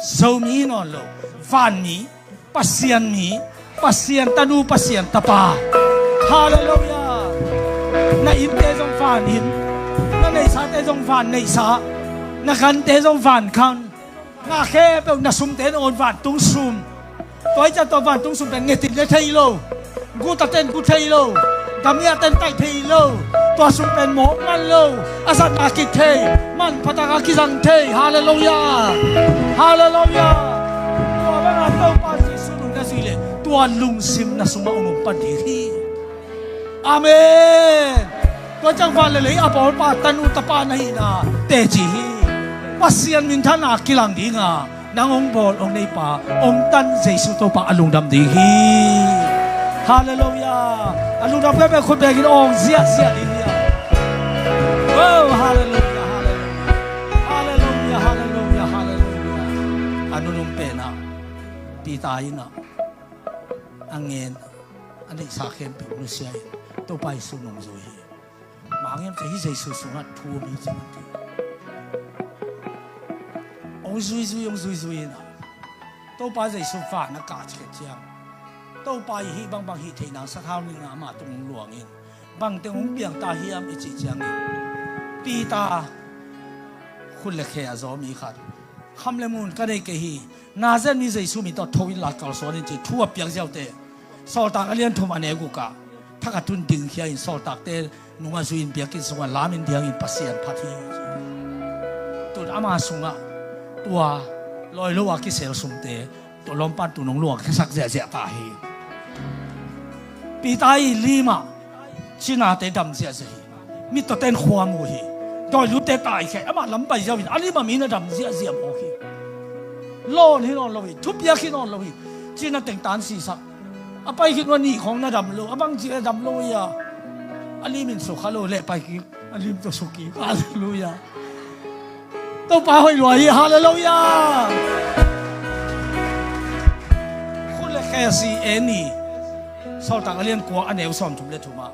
Zomi hi nawn lo, vanmi, Pasian mi, Pasian tanu, Pasian tapa. Halleluiah. Na innte zong van inn, na neihsate zong van neihsa, na gante zong van gan. Na khempeuh na sumte na on vantung sum. Tua hi ciang tua vantung sum pen ngetin ne thei lo. Gutakten gu thei lo. Damiaten taih thei lo. Tua sum pen mawk man lo. A zatna kik thei. Manphataka kizang thei. Halleluiah. Halleluiah. Tua banga Topa Jesu nung na zui le tua lungsim na sungah hong om pan ding hi. Amen. Tua ciang van le lei a bawlpa tanu tapa na hihna teci hi. Pasian minthanna kilang dinga nang hong bawl hong neipa hong tan Jesu Topa a lungdam ding hi. Halleluiah. A lungdam peuhpeuh khut bekin awng ziahziah ding hi. Oh, halleluiah, halleluiah. Halleluiah, halleluiah, halleluiah. A nunung penah Peter inah a ngen a neihsa khempeuh nusia in Topa Jesu nungzui hi. Mangngilh ci hi. Jesu sungah thu om hi ci mah ti. Hong zuizui hong zuizui inah Topa Jesu van a kah cikhet ciang Topa i hih bangbang hih theih nang sathau ningah amah tung hong luangin bangteng hong piangta hiam i cih ciangin Peter khut le khe a zaw mi khat kham le mun ka nei kei hi. Nazareth mi Jesu min tawh tho in la kalsuan in ci thu a piak ziaute. Sawltak a lian thum a neu gukah thak a tun dingkhia in sawltakte nungah zui in biakinn sungah lam in diangin Pasian phat hi. Tun ama sungah tua lawi lo a kisel sumte tua lawmpan tun hong luang khiasak ziahziah ta hi. Peter i limah cinate dam ziahziah hi. Mittawte in khuam uh hi. Dawi lutte taikhia amah lam pai ziau in a limah mi na dam ziahziah mawk hi. Lawn hi nawn lo hi. Thupiak hi nawn lo hi. Cina teng tan sisak a pai khit uh a nih khawng na dam lo a bangci a dam lo hi a a lim in sukha lo leh pai kik a lim tawh sukik. Halleluiah. Topa hoih lua hi. Halleluiah. Khut le khe si e ni. Sawltak a lian kua a neu sawm thum le thumah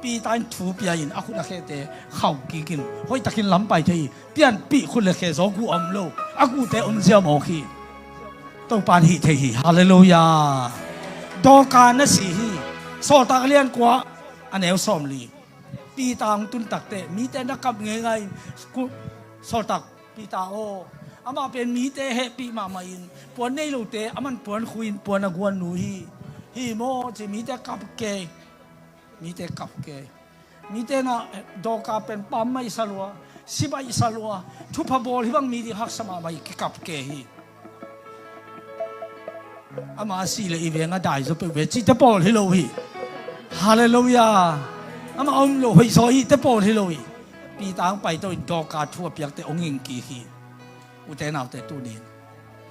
Peter in thu pia in a khut a khete khauh kikin hoihtakin lam pai thei hi. Pianpih khut le khe zaw guh a om lo a guhte om zia mawk hi. Topa in hih thei hi. Halleluiah. Dorka na si hi. Sawltak a lian kua a neu sawm li. Peter hong tun takte mite na kap ngeingai in sawltak Peter aw amah pen mite hehpih mahmah in puan nei lote aman puan khui in puan a guan nu hi. Hi maw ci mite kap kei. Mite kap kei. Mite na Dorka pen pam mai sa lua sibai sa lua thupha bawl hi bang mi ding haksa mahmah hi kikap kei hi. Ama a sih le i veng a dai zaw peuh ve cihte pawl hi lo hi. Halleluiah. Ama a um lo hoih zaw hihte pawl hi lo hi. Peter hong paito in Dorka thu a piakte hong ging kik hi. Ute naute, tuni